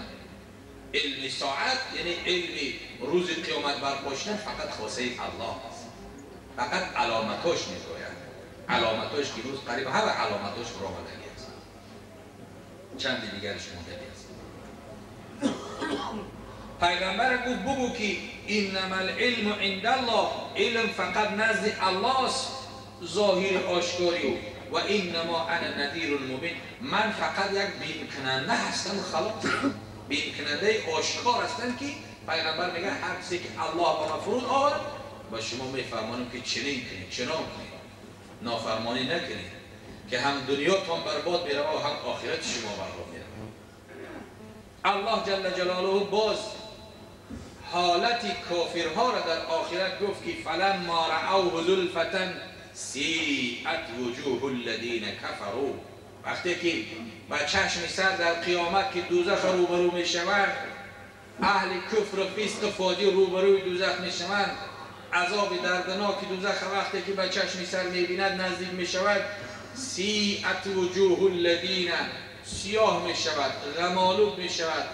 علم ساعت یعنی علم روز قیامت برپا شدن فقط خاصه الله است. فقط علامتاش میگوید، علامتاش که روز قریب همه علامتاش برآمدگی است، چند دیگرش ماندگی است. پیغمبر گفت بگو که انما العلم عند الله، علم فقط نزد الله است، ظاهر آشکاری، و انما انا نذیر مبین، من فقط یک بیم کننده هستم، خلاص. بیم کننده آشکار هستم که پیغمبر میگه هر کسی که الله به من فرود آورد و شما میفرمانم که چنین کنید، چنان کنید، نافرمانی نکنید که هم دنیاتان برباد میره و هم آخرت شما برباد میره. الله جل جلاله باز حالت کافرها را در آخرت گفت که فلما رأوه زلفة سیئت وجوه الذین کفروا. وقتی که با چشم سر در قیامت که دوزخ روبرو میشوند، اهل کفر و فسق و فاجر روبروی دوزخ میشوند، عذاب دردناک دوزخ وقتی که با چشم سر میبیند نزدیک میشود، سیئت وجوه الذین، سیاه میشود، غم‌آلود میشود،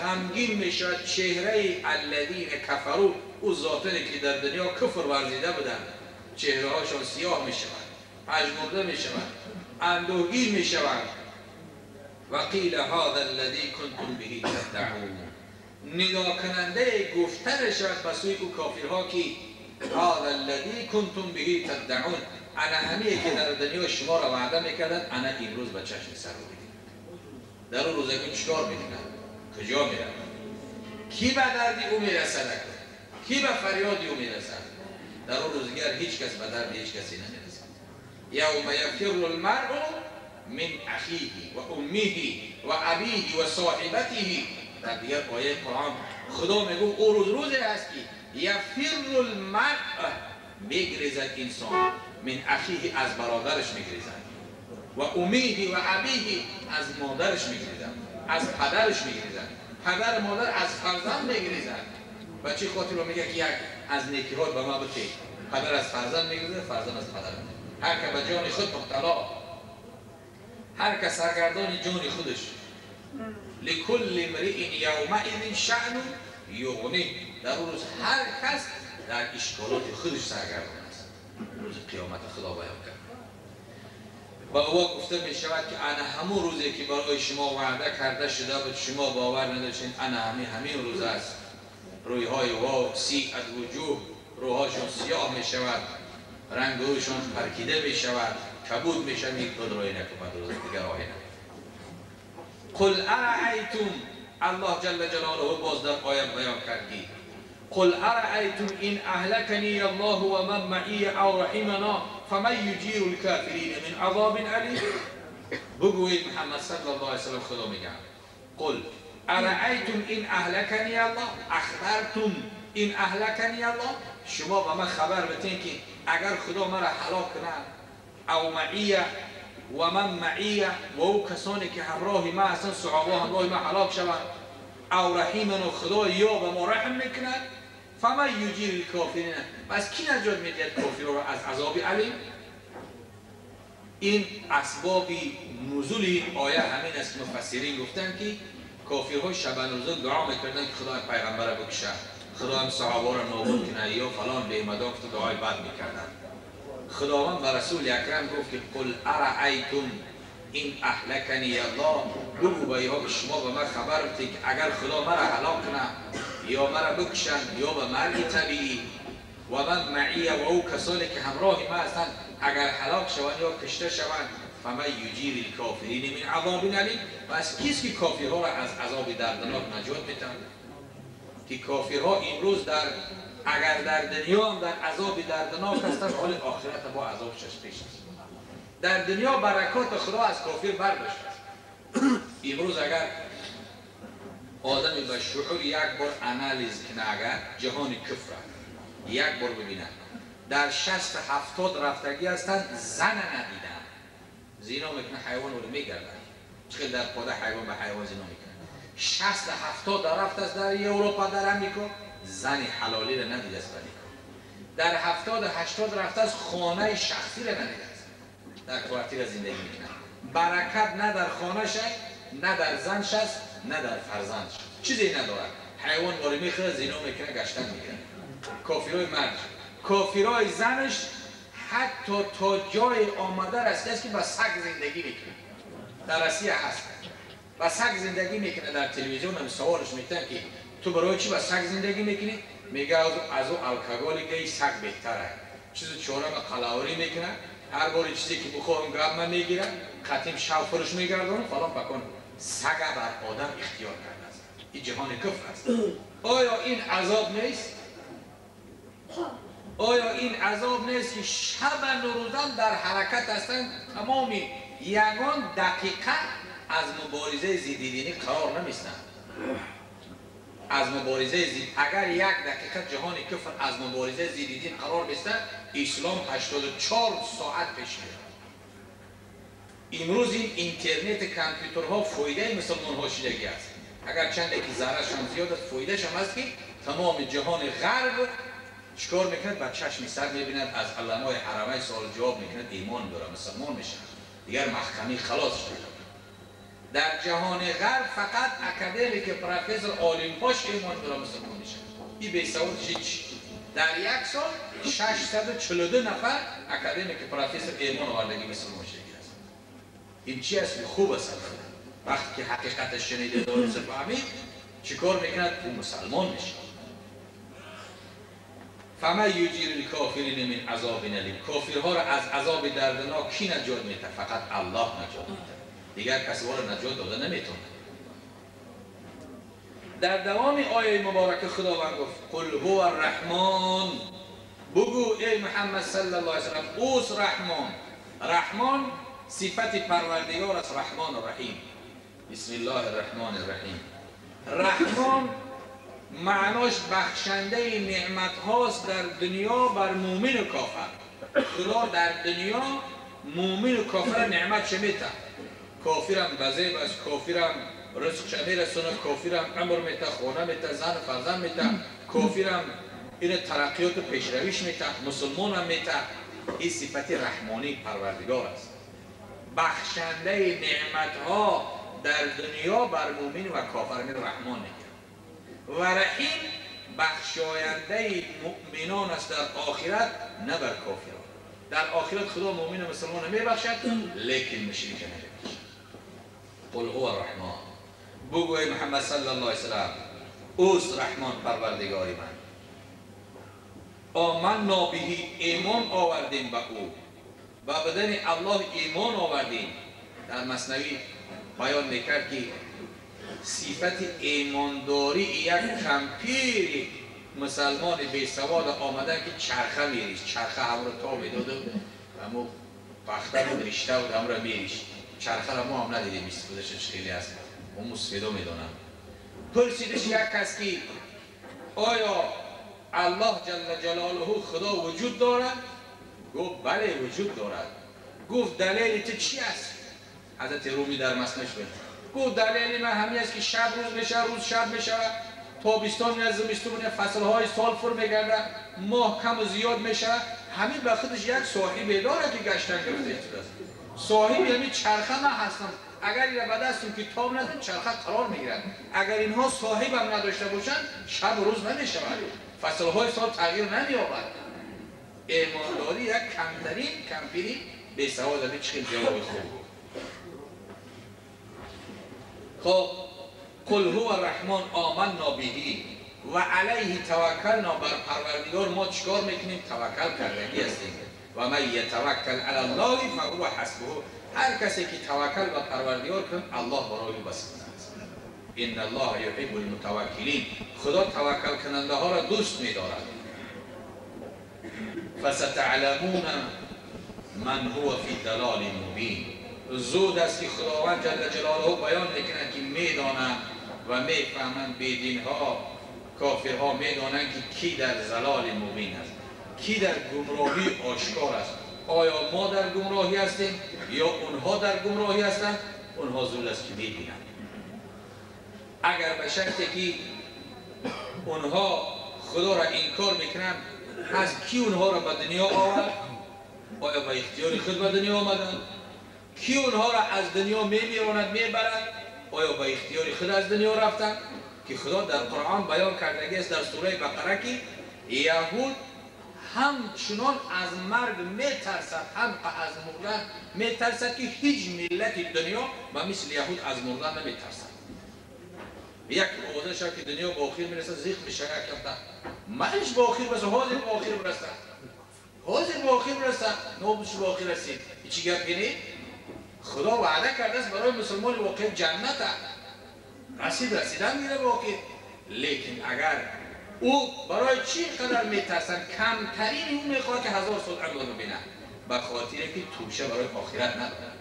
غمگین میشود چهره الذین کفروا، او ذاتانی که در دنیا کفر ورزیده بودند، چهره هاشون سیاه میشود، پژمرده میشود، اندوهگین میشود. و قیل هذا الذی کنتم به تدعون، ندا کننده گفته شود به سوی او کافرها که هذا الذی کنتم به تدعون، انا همیه که در دنیا شما را وعده میکردن، انا امروز به چشم سر میدید. در اون روز اکنون چکار میکنن؟ کجا میرن؟ کی به دردی او میرسد؟ کی به فریادی او میرسد؟ در اون روزگار هیچ کس به درد هیچ کسی نمیرسد. یوم یفر المرء من اخیه و امه و ابیه و صاحبته. در دیگر آیه قرآن خدا میگه او روز روزی هست که یفر المرء، میگریزد انسان، من اخیه از برادرش میگریزد، و امه و ابیه از مادرش میگریزد، از پدرش میگریزد، پدر مادر از فرزند میگریزد. و چی خاطر رو میگه که یک از نیکی‌ها به ما بده، پدر از فرزند میگریزد، فرزند از پدر. هر که به جان خود مبتلا، هر که سرگردان جان خودش، لکل امرئ یومئذ شأن یغنیه. در اون روز هر کس در اشکالات خودش سرگردان است. روز قیامت خدا بیان کرد و او گفته می شود که انا همون روزی که برای شما وعده کرده شده بود شما باور نداشتین، انا همین روز است. رویهای واو سیئت وجوه، روحاشون سیاه می شود، رنگ رویشون پرکیده می شود، کبود می شود، یک دود روی نکند، روز دیگر راهی نکند. قل ارأیتم، الله جل جلاله باز در آیه بیان کردی، قل ارأیتم این اهلکنی الله و من معی او رحمنا فمن یجیر الکافرین من عذاب الیم. بگویید محمد صلی الله علیه وسلم، خدا میگه قل ارأیتم این اهلکنی الله، اخبرتم این اهلکنی الله، شما به من خبر بتین که اگر خدا مرا هلاک کنه او معیه و من معیه و او کسانی که همراه ما هستن صحابه همراه ما هلاک شوند او رحیمن و خدا یا به ما رحم میکند فمن یجیر الکافرین، پس کی نجات میدهد کافر را از عذاب علیم؟ این اسباب نزول این آیه همین است که مفسرین گفتن که کافرها شبانه روزه دعا میکردن که خدا پیغمبر را بکشه، خدا هم صحابه را نابود کنه یا فلان به امدا که دعای بد میکردن. خداوند به رسول اکرم گفت که قل ارأیتم این اهلکنی الله، بگو به اینها که شما به من خبر بدید که اگر خدا مرا هلاک کنه یا مرا بکشن یا به مرگ طبیعی و من معیه و او کسانی که همراه ما هستند اگر هلاک شوند یا کشته شوند فمن یجیر الکافرین من عذاب الیم، پس کیست که کافرها را از عذاب دردناک نجات میدهد؟ که کافرها امروز در اگر در دنیا هم در عذاب دردناک هستند حال آخرت با عذاب چشم پیش است. در دنیا برکات خدا از کافر برداشته است. امروز اگر آدمی به شعور یک بار انالیز کنه، اگر جهان کفر یک بار ببینه در 60-70 رفتگی هستند زن ندیدن، زینا میکنه حیوان رو میگردن، چقدر در پاده حیوان به حیوان زینا میکنه. 60-70 در رفت است در اروپا در امریکا زن حلالی رو ندیده است. در 70-80 رفته است خانه شخصی رو ندیده است، در کوارتیر زندگی میکنه. برکت نه در خانه شد، نه در زنش است، نه در فرزندش، چیزی ندارد. حیوان واری میخوره، زینا میکنه، گشتن میکنه. کافرای مردش، کافرای زنش حتی تا جای آمده رسیده است که با سگ زندگی میکنه. در رسیه هست با سگ زندگی میکنه. در تلویزیون هم سوالش میتن که تو برای چی با سگ زندگی میکنی؟ میگه از او الکگالی که سگ بهتره. چیز چهارم قلاوری میکنه، هر بار چیزی که بخواهم گرم من میگیرم، ختیم شب فرش میگردونم فلان پکان. سگ بر آدم اختیار کرده است. این جهان کفر است. آیا این عذاب نیست؟ آیا این عذاب نیست که شب و روزم در حرکت هستند، تمامی یگان دقیقه از مبارزه ضد دینی قرار نمیستند؟ از مبارزه ضد، اگر یک دقیقه جهان کفر از مبارزه ضد دین قرار بستند، اسلام 84 ساعت پیش میره. امروز این اینترنت کامپیوترها فایده مسلمان ها شدگی است. اگر چند که ضررش هم زیاد است، فایدهش هم است که تمام جهان غرب چیکار میکند؟ با چشم سر میبیند، از علمای حرمه سوال جواب میکند، ایمان داره، مسلمان میشه، دیگر محکمی خلاص شده. در جهان غرب فقط اکادمیک پروفسور عالم پاش ایمان داره، مسلمان میشه. این بی سواد هیچ. در یک سال 642 نفر اکادمیک پروفسور ایمان آوردگی مسلمان شده است. این چی است؟ خوب است. وقتی که حقیقتش شنیده درست فهمید چیکار میکند؟ او مسلمان میشه. فما یجیر الکافرین من عذاب الیم، کافرها را از عذاب دردناک کی نجات میده؟ فقط الله نجات میده، دیگر کسی را نجات داده نمیتونه. در دوام آیه مبارک خداوند گفت قل هو الرحمن، بگو ای محمد صلی الله علیه و سلم اوست رحمان. رحمان صفت پروردگار است، رحمان الرحیم. بسم الله الرحمن الرحیم. رحمان معناش بخشنده نعمت هاست در دنیا بر مؤمن و کافر. خدا در دنیا مؤمن و کافر نعمت چه میته؟ کافرم بزیب است، کافرم رزق چه میرسونه، کافرم عمر میته، خانه میته، زن و فرزند میته، کافرم این ترقیات و پیشرویش میته، مسلمان هم میته. این صفت رحمانی پروردگار است، بخشنده نعمت ها در دنیا بر مؤمن و کافر. این رحمان میگه. و رحیم بخشاینده مؤمنان است در آخرت، نه بر کافران. در آخرت خدا مؤمن و مسلمان میبخشد، لیکن مشرک نمیبخشد. قل هو الرحمن، بگو ای محمد صلی الله علیه و سلم اوست رحمان پروردگار من. آمنا بهی، ایمان آوردیم به او، به بدن الله ایمان آوردیم. در مثنوی بیان میکرد که صفت ایمانداری یک کمپیر مسلمان بی سواد آمده که چرخه میریش، چرخه هم رو تا میداد و همو پخته بود، رشته بود، هم رو میریش. چرخه را ما هم ندیدیم استفادهش خیلی است، ما مسفیدا میدانم. پرسیدش یک کس که آیا الله جل جلاله خدا وجود دارد؟ گفت بله وجود دارد. گفت دلیل تو چی است؟ حضرت رومی در مسنش بود. گفت دلیل من همین است که شب روز میشه، روز شب میشه، تابستان از زمستون، فصلهای سال فر میگرده، ماه کم و زیاد میشه، همین به خودش یک صاحب داره که گشتن گرفته است. صاحب یعنی چرخه من هستم، اگر این به دستم که تاب ندم چرخه قرار میگیرد. اگر اینها صاحب هم نداشته باشند شب و روز نمیشود، فصلهای سال تغییر نمییابد. ایمانداری یک کمترین کمپیری به سواد چه جواب خوب. خب قل هو الرحمن آمنا بهی و علیه توکلنا، بر پروردگار ما چیکار میکنیم؟ توکل کردگی هستیم. و من یتوکل علی الله فهو حسبه، هر کسی که توکل بر پروردگار کنه الله برای او بس است. ان الله یحب المتوکلین، خدا توکل کننده ها را دوست می‌دارد. فستعلمون من هو فی ضلال مبین، زود است که خداوند جل جلاله بیان میکنه که میدانند و میفهمند بیدین ها، کافرها میدانند که کی در ضلال مبین است، کی در گمراهی آشکار است. آیا ما در گمراهی هستیم یا اونها در گمراهی هستند؟ اونها زود است که میبینند. اگر به شرطی که اونها خدا را انکار میکنند، از کی اونها را به دنیا آورد؟ آیا به اختیار خود به دنیا آمدند؟ کی اونها را از دنیا میمیراند میبرد؟ آیا به اختیار خود از دنیا رفتند؟ که خدا در قرآن بیان کردگی است در سوره بقره که یهود همچنان از مرگ میترسد، هم از مردن میترسد که هیچ ملت دنیا به مثل یهود از مردن نمیترسد. یک آوازه شد که دنیا به آخر میرسد، زیخ میشه یک هفته مرش به آخر برسد، حاضر به آخر برسد، حاضر به آخر برسد، نابودش به آخر رسید. چی گپ گینی؟ خدا وعده کرده است برای مسلمان واقع جنت رسید، رسیدن میره به آخر. لیکن اگر او برای چی قدر میترسن؟ کمترین او میخواد که 1000 سال عمر ببینه، به خاطر که توشه برای آخرت نداره،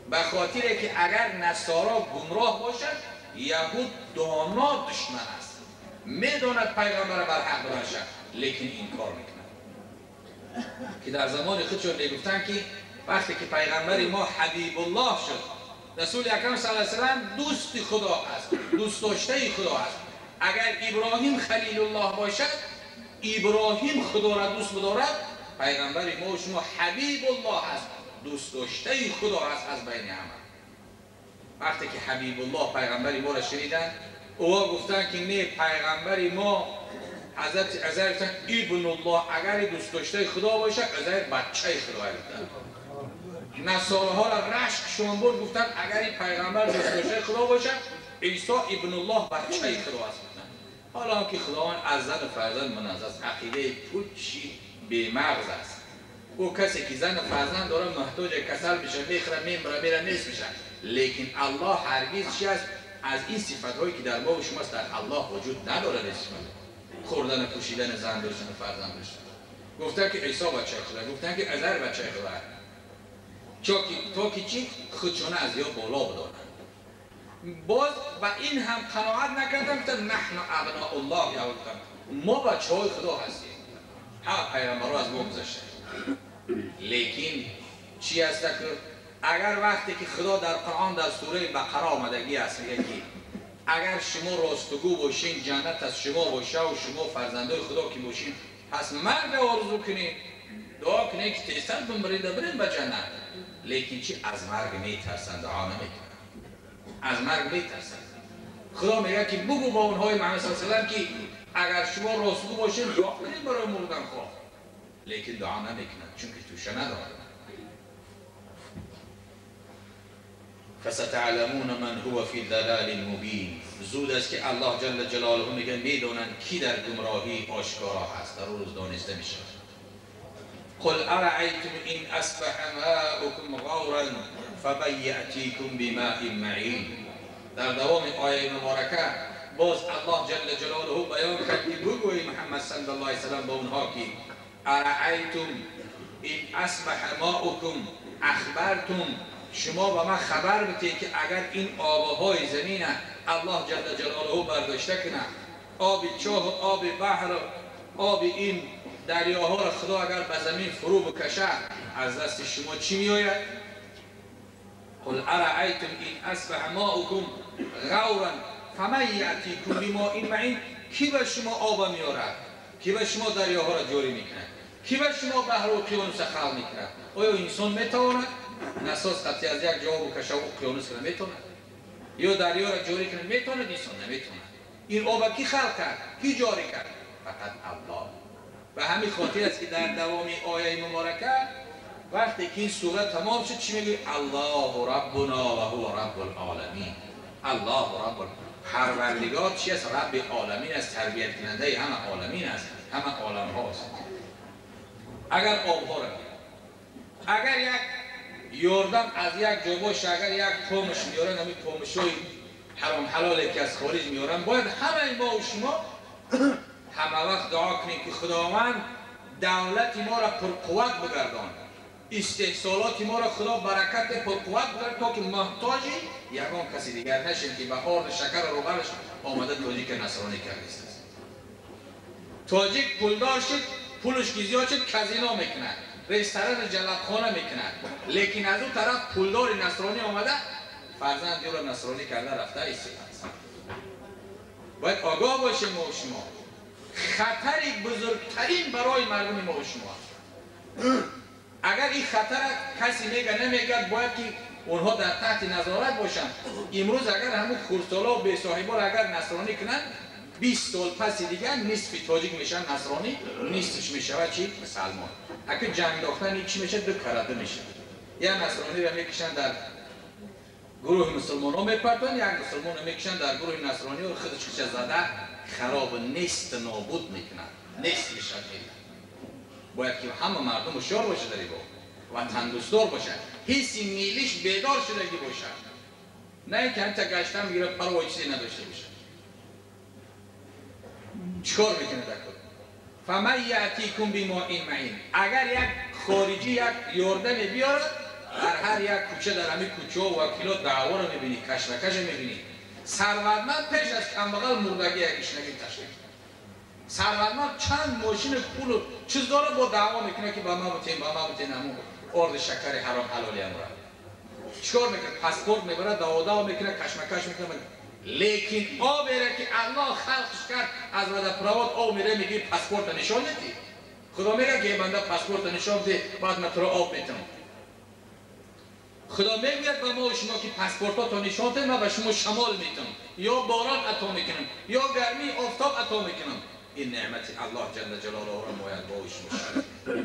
به خاطر که اگر نصارا گمراه باشد، یهود دانا دشمن است، میداند پیغمبر بر حق باشد، لیکن انکار میکند. که در زمان خودشون میگفتن که وقتی که پیغمبر ما حبیب الله شد، رسول اکرم صلی الله علیه و سلم دوست خدا است، دوست داشته خدا است. اگر ابراهیم خلیل الله باشد، ابراهیم خدا را دوست بدارد، پیغمبر ما و شما حبیب الله است، دوست داشته خدا است از بین همه. وقتی که حبیب الله پیغمبر ما را شنیدن، اوها گفتن که نه، پیغمبر ما حضرت عزیر گفتن ابن الله، اگر دوست داشته خدا باشد، عزیر بچه خدا گفتن. نصارها را رشک شون برد، گفتن اگر این پیغمبر دوست داشته خدا باشد، عیسی ابن الله بچه خدا است. حالا هم که خداوند از زن و فرزند منزه است، عقیده پوچی بی‌مغز است. او کسی که زن و فرزند داره محتاج کسل میشه، میخوره، میمره، میره، نیست میشه. لیکن الله هرگز چی است؟ از این صفت هایی که در ما و شماست در الله وجود نداره. خوردن و پوشیدن، زن داشتن و فرزند داشتن. گفتن که عیسی بچه خدا، گفتن که عزیر بچه خدا، تا که چی؟ خودشونه از یا بالا بدارن. باز و این هم قناعت نکردن، گفتن نحن ابناء الله، یا گفتن ما بچه های خدا هستیم، ها پیغمبرها از ما گذشته. لیکن چی هست که اگر وقتی که خدا در قرآن در سوره بقره آمدگی است، میگه که اگر شما راستگو باشین جنت از شما باشه و شما فرزندای خدا که باشین، پس مرگ آرزو کنید، دعا کنید که تیزتر بمرید برین به جنت. لیکن چی؟ از مرگ میترسند، دعا نمیکنند، از مرگ میترسند. خدا میگه که بگو با اونهای محمد صلی الله علیه و سلم که اگر شما راستگو باشین دعا کنید برای مردن خواه، لیکن دعا نمیکنند چون که توشه ندارند. فستعلمون من هو فی ضلال مبین، زود است که الله جل جلاله میگه میدونند کی در گمراهی آشکارا هست، در روز دانسته میشه. قل ارأیتم ان اصبح ماؤکم غورا فمن یأتیکم بماء معین. در دوام آیه مبارکه باز الله جل جلاله بیان کرد که بگوی محمد صلی الله علیه و سلم با اونها که ارأیتم ان اصبح ماؤکم اخبرتم، شما به من خبر بده که اگر این آبهای زمین الله جل جلاله برداشته کنه، آب چاه و آب بحر آب این دریاها را خدا اگر به زمین فرو بکشه از دست شما چی میآید؟ قل ارأیتم این اصبح ماؤکم غورا فمن یأتیکم بماء معین. کی به شما آب میآورد؟ کی به شما دریاها را جاری میکند؟ کی به شما بحر و اقیانوس خلق میکند؟ آیا انسان میتواند نساس قطعی از یک جا بکشه و اقیانوس کنه؟ میتواند؟ یا دریا را جاری کنه؟ میتواند؟ انسان نمیتواند. این آب کی خلق کرد؟ کی جاری کرد؟ فقط الله. به همین خاطر است که در دوام آیه مبارکه وقتی که این سوره تمام شد چی میگه؟ الله ربنا و هو رب العالمین. الله رب پروردگار چی است؟ رب عالمین است، تربیت کننده همه عالمین است، همه عالم هاست. اگر آبها را اگر یک یاردم از یک جا باشه، اگر یک پامش میارن، همین پامشای حرام حلالی که از خارج میارن، باید همه ما و شما همه وقت دعا کنیم که خداوند دولت ما را پرقوت بگردان، استحصالات ما را خدا برکت پرقوت بگردان تا که محتاجی یگان کسی دیگر نشیم که به آرد شکر و روغنش آمده تاجیک نصرانی کرده است. تاجیک پولدار شد، پولش که زیاد شد کازینو میکنه، رستوران جلبخانه میکنه، لیکن از اون طرف پولدار نصرانی آمده فرزند او را نصرانی کرده رفته است. باید آگاه باشیم ما و شما. خطری بزرگترین برای مردم ما و شما است. اگر این خطر کسی میگه نمیگه، باید که اونها در تحت نظارت باشن. امروز اگر همون خردسالا و بی‌صاحبا اگر نصرانی کنن، 20 سال پس دیگه نصف تاجیک میشن نصرانی، نصفش میشه چی؟ مسلمان. اگه جنگ داختن چی میشه؟ دو کرده میشه. یا نصرانی را میکشن در گروه مسلمان ها میپرتن، یک مسلمان را میکشن در گروه نصرانی و خودش که زده خراب نیست نابود میکنن، نیست میشه. باید که همه مردم هوشیار باشه در این باب، وطن دوستدار باشه، حس میلیش بیدار شدگی باشه، نه اینکه همتا گشتن میگیره پروای چیزی نداشته باشه. چیکار میکنه در کل؟ فمن یأتیکم بماء معین. اگر یک خارجی یک یاردم بیاره، در هر یک کوچه، در همین کوچه و وکیلا دعوا رو میبینی، کشمکش میبینی. ثروتمند پیش از کمبغل مردگی یکیش نگیم تشکیل. ثروتمند چند ماشین پول و چیز داره با دعوا میکنه که با ما بتین، با ما بتین، همون آرد شکر حرام حلالی هم را. چیکار میکنه؟ پاسپورت میبره، دعوا میکنه، کشمکش میکنه. لیکن آب را که الله خلقش کرد از ودپروات آب میره، میگه پاسپورت نشان ندی. خدا میگه که بنده پاسپورت نشان بده، بعد من تو را آب میتم. خدا میگوید به ما و شما که پاسپورت ها نشان ده، من به شما شمال میتم، یا باران عطا میکنم، یا گرمی آفتاب عطا میکنم. این نعمت الله جل جلاله را باید با شما شکر.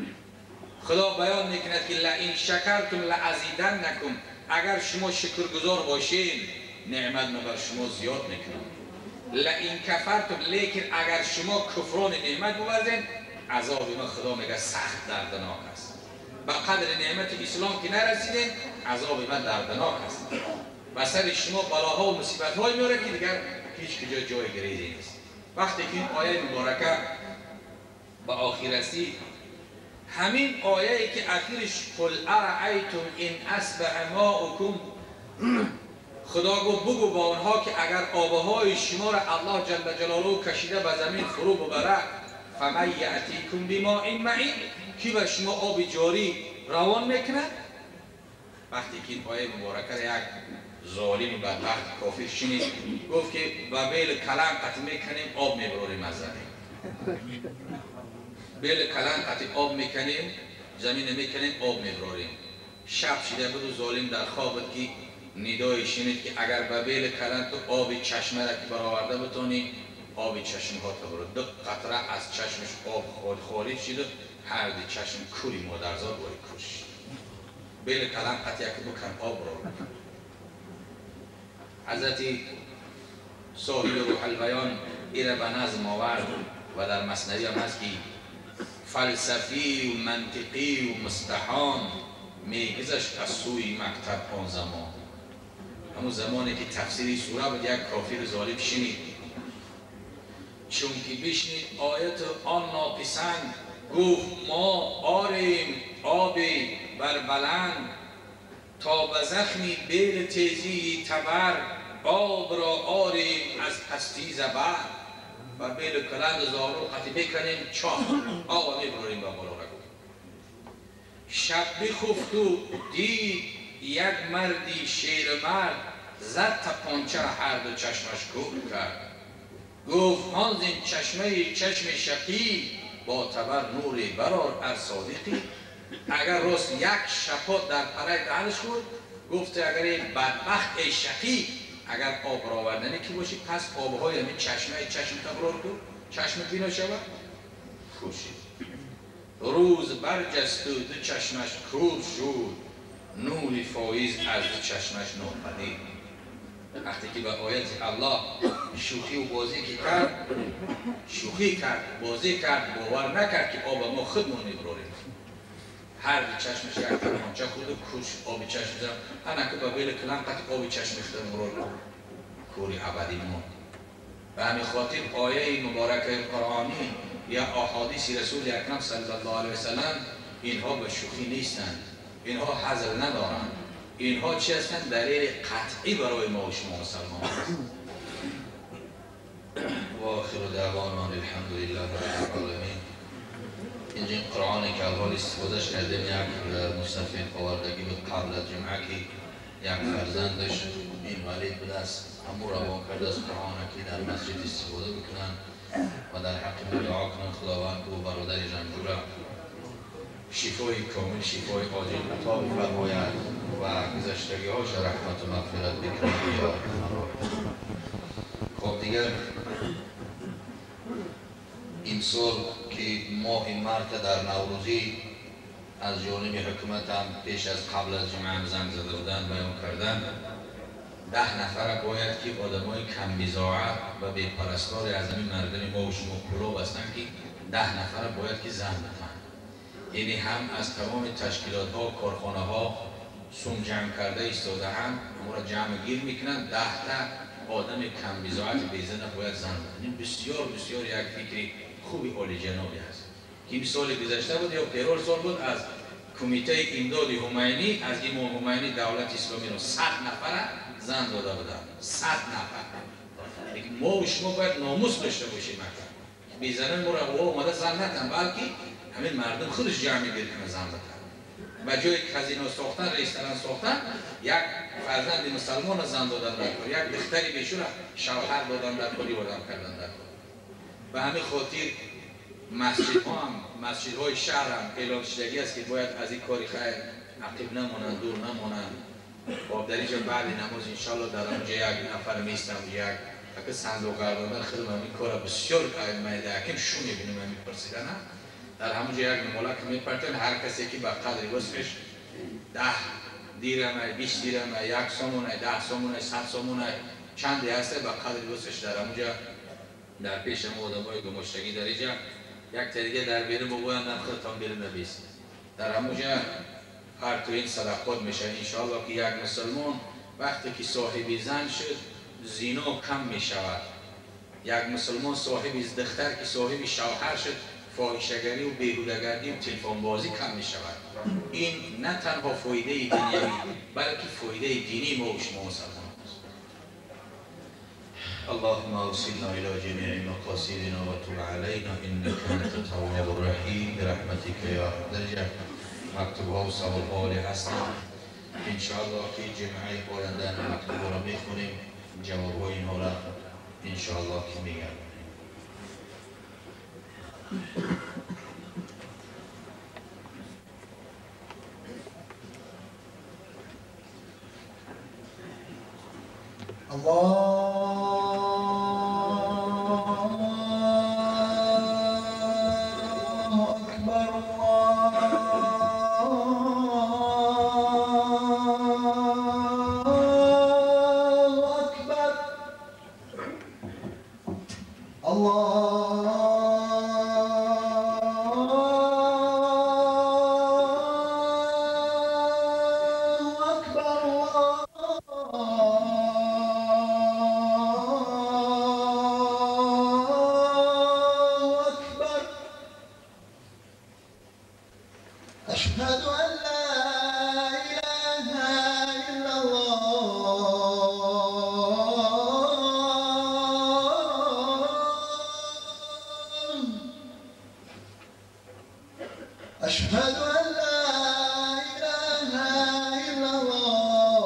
خدا بیان میکند که لئن شکرتم لازیدنکم. اگر شما شکرگزار باشین نعمت من بر شما زیاد میکنم. لئن کفرتم، لیکن اگر شما کفران نعمت بورزین، عذاب من خدا میگه سخت دردناک است. به قدر نعمت اسلام که نرسیدین، عذاب من دردناک است. و سر شما بلاها و مصیبت های میاره که دیگر هیچ کجا جای گریزی نیست. وقتی که این آیه مبارکه به آخر رسید، همین آیه که اخیرش قل ارأیتم ان اصبح ماؤکم، خدا گفت بگو با آنها که اگر آبهای شما را الله جل جلاله کشیده به زمین فرو ببره، فمن یأتیکم بماء معین، کی به شما آب جاری روان میکنه؟ وقتی که این آیه مبارکه را یک ظالم بدبخت کافر شنید، گفت که با بیل کلم قطع میکنیم آب میبروریم از زمین. بیل کلم قطع آب میکنیم، زمین میکنیم، آب میبروریم. شب شده بود و ظالم در خواب بود که ندای شنید که اگر به بیل کلم تو آب چشمه را که برآورده بتونی، آب چشم ها تا برو. دو قطره از چشمش آب خارج شد، هر دو چشم کوری مادرزاد واری کش. بیل کلم قطع که بکن آب رو. حضرت صاحب روح البیان ایره به نظم آورد و در مثنوی هم هست که فلسفی و منطقی و مستحان میگذشت از سوی مکتب آن زمان. همون زمانی که تفسیری سوره بود، یک کافر ظالم شنید، چون که بشنید آیت آن ناپسند، گفت ما آریم آبی بر بلند، تا به زخمی بیل تیزی تبر، آب را آریم از پستی زبر. با بیل کلند زارو قطی بکنیم چاه آب میبریم به بالا را. گفت شب بخفت و دید یک مردی شیر مرد، زد تپانچه هر دو چشمش کور کرد. گفت هان زین چشمه چشم شقی، با تبر نوری برار ار صادقی. اگر راست یک شپات در پرای دهنش خورد، گفت اگر این بدبخت ای شقی، اگر آب راوردنی که باشی پس آبهای همین چشمه چشم تبرار کن، چشم بینا شود خوشید. روز برجست و دو چشمش کور شد، نور فایز از دو چشمش ناپدید. وقتی که به آیت الله شوخی و بازی که کرد، شوخی کرد، بازی کرد، باور نکرد که آب ما خودمون میبراریم. هر دو چشمش یک تپانچه خورد و کور شد، آب چشم زد. هنکه به بیل کلم قطع آب چشم خودمون رو کوری ابدی موند. به همین خاطر آیه مبارکه قرآنی یا احادیث رسول اکرم صلی الله علیه وسلم اینها به شوخی نیستند، اینها هزل ندارند، اینها چی هستند؟ دلیل قطعی برای ما و شما مسلمان هست. و آخر دعوانا الحمد لله رب العالمین. اینجا این قرآنی که اول استفادهش کردیم یک مصطفی آوردگی بود قبل از جمعه که یک فرزندش این ولید بوده است، همون روان کرده از قرآن که در مسجد استفاده بکنن و در حق او دعا کنن خداوند او برادر رنجوره شفای کامل، شفای عاجل عطا بفرماید و گذشتگی هاش رحمت و مغفرت بکنه. خب دیگر امسال که ماه مارت در نوروزی از جانب حکومت هم پیش از قبل از جمعه هم زنگ زده بودن بیان کردن 10 نفر باید که آدمای کم بضاعت و بی پرستار از همین مردم ما و شما کلاه بستن که 10 نفر باید که زن بدن. یعنی هم از تمام تشکیلات ها، کارخانه ها سوم جمع کرده ایستاده هم همون را جمع گیر میکنن. 10 تا آدم کم بضاعت بی زن باید زن بدن. این بسیار بسیار یک فکری خوبی عالی جنابی هست که سال گذشته بود یا پیرار سال بود از کمیته امداد همینی از امام همینی دولت اسلامی رو 100 نفر زن داده بودن. 100 نفر. ما و شما باید ناموس داشته باشیم. بی زنان ما را اومده زن نتن، بلکه همین مردم خودش جمع گیر کنه زن بتن. به جای کازینو ساختن، رستوران ساختن، یک فرزند مسلمان زن دادن در کار، یک دختری بهشون شوهر دادن در کاری آدم کردن در کار. به همین خاطر مسجدها هم، مسجدهای شهر هم اعلام شدگی است که باید از این کاری خیر عقب نمانند، دور نمانند. خب در اینجا بعد نماز انشالله در اونجا یک نفر میستم، یک که صندوق گرداندن خودم همین کار بسیار میده حکیم شو میبینیم همین پرسیدن در همونجا یک نمالک میپرتن هر کسی که به قدر وصفش 10 دیرمه، 20 دیرمه، 1 سامونه، 10 سامونه، 100 سامونه چندی هسته به قدر وصفش در همونجا در پیش ما آدمای گماشتگی در اینجا یک تا دیگه در بیرون بگویند خودتان بیرون نبیست. در همونجا هر تو این صدقات میشه انشاءالله که یک مسلمان وقتی که صاحب زن شد زینا کم میشود. یک مسلمان صاحب دختر که صاحب شوهر شد فاحشه‌گری و بیهوده‌گردی و تلفن بازی کم میشود. این نه تنها فایده دنیوی بلکه فایده دینی ما و شما مسلمان است. اللهم اوصلنا الى جميع مقاصدنا وتب علينا انك انت التواب الرحیم برحمتك یا درجه. مکتوب ها و سوال ها هستند. انشاءالله که جمعه آینده مکتوب را میخونیم، جواب های اینها را انشاءالله که میگم. الله أكبر الله أكبر الله أكبر الله أكبر أشهد أن لا إله إلا الله. أشهد أن لا إله إلا الله.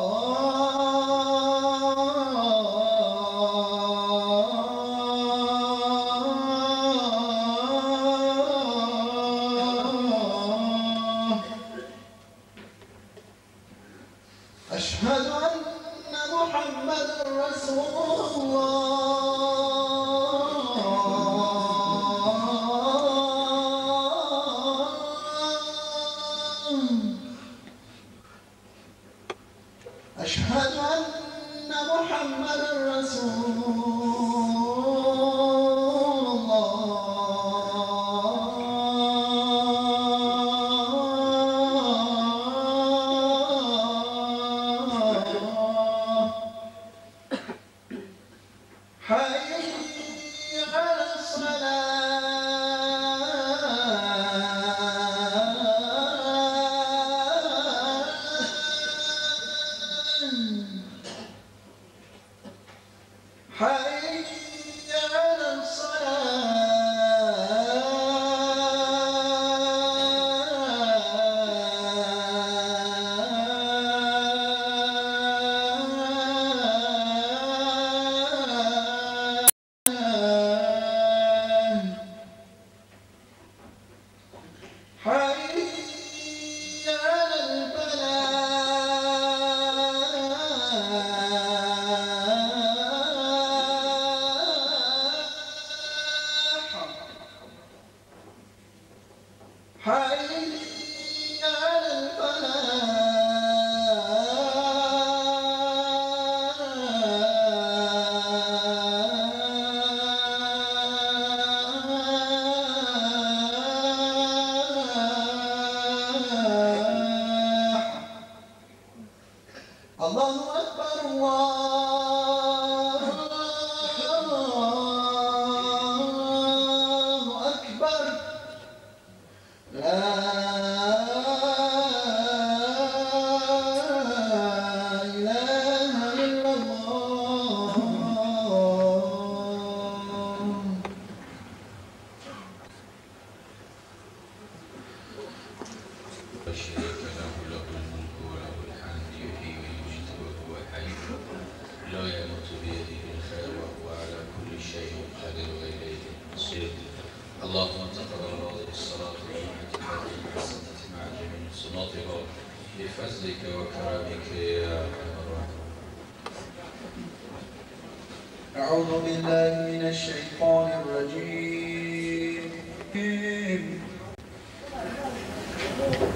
أشهد أن محمدا رسول الله. أشهد أن محمدا رسول الله. حي على الصلاة. حي على الصلاة. حي على الفلاح. حي على الفلاح. الله أكبر الله أكبر. لا إله إلا الله. لا شريك له، له الملك وله الحمد، يحيي ويميت وهو حي لا يموت، بيده الخير وهو على كل شيء قدير وإليه المصير. اللهم تقبل هذه الصلاة والجمعة هذه الحسنة مع جميع صلاتها بفضلك وكرمك يا أرحم الراحمين. أعوذ بالله من الشيطان الرجيم.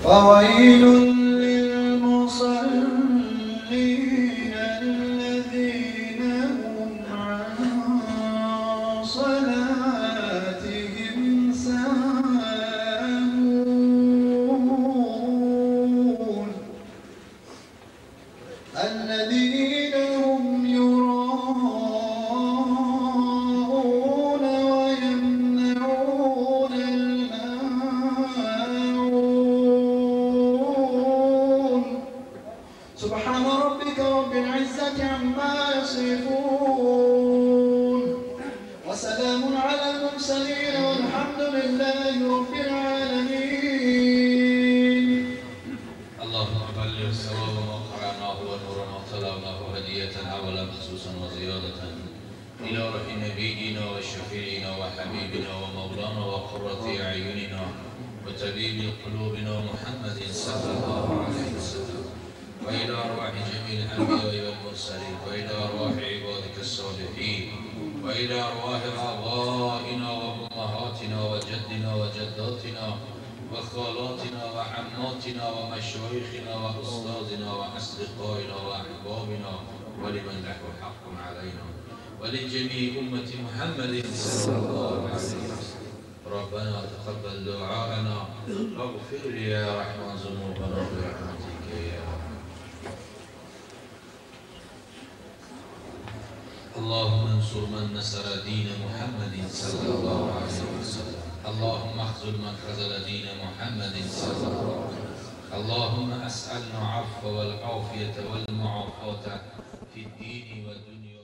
فويل للمصلين الذين هم عن صلاتهم ساهون. الذين هم يراءون ويمنعون الماعون. سبحان ربك رب العزة عما يصفون، وسلام على المرسلين، والحمد لله رب العالمين. اللهم بلغ ثواب ما قرأناه ونور ما تلوناه هدية أولا خصوصا وزيادة إلى روح نبينا وشفيعنا وحبيبنا ومولانا وقرة أعيننا وطبيب قلوبنا محمد صلى الله عليه وسلم، وإلى أرواح جميع الأنبياء والمرسلين، وإلى أرواح عبادك الصالحين، وإلى أرواح آبائنا وأمهاتنا وجدنا وجداتنا وخالاتنا وعماتنا ومشايخنا وأستاذنا وأصدقائنا وأحبابنا ولمن له حق علينا ولجميع أمة محمد صلى الله عليه وسلم. ربنا تقبل دعاءنا واغفر يا رحمن ذنوبنا برحمتك يا رب. اللهم انصر من نصر دين محمد صلى الله عليه وسلم. اللهم اخذل من خذل دين محمد صلى الله عليه وسلم. اللهم أسألنا العفو والعافية والمعافاة في الدين والدنيا.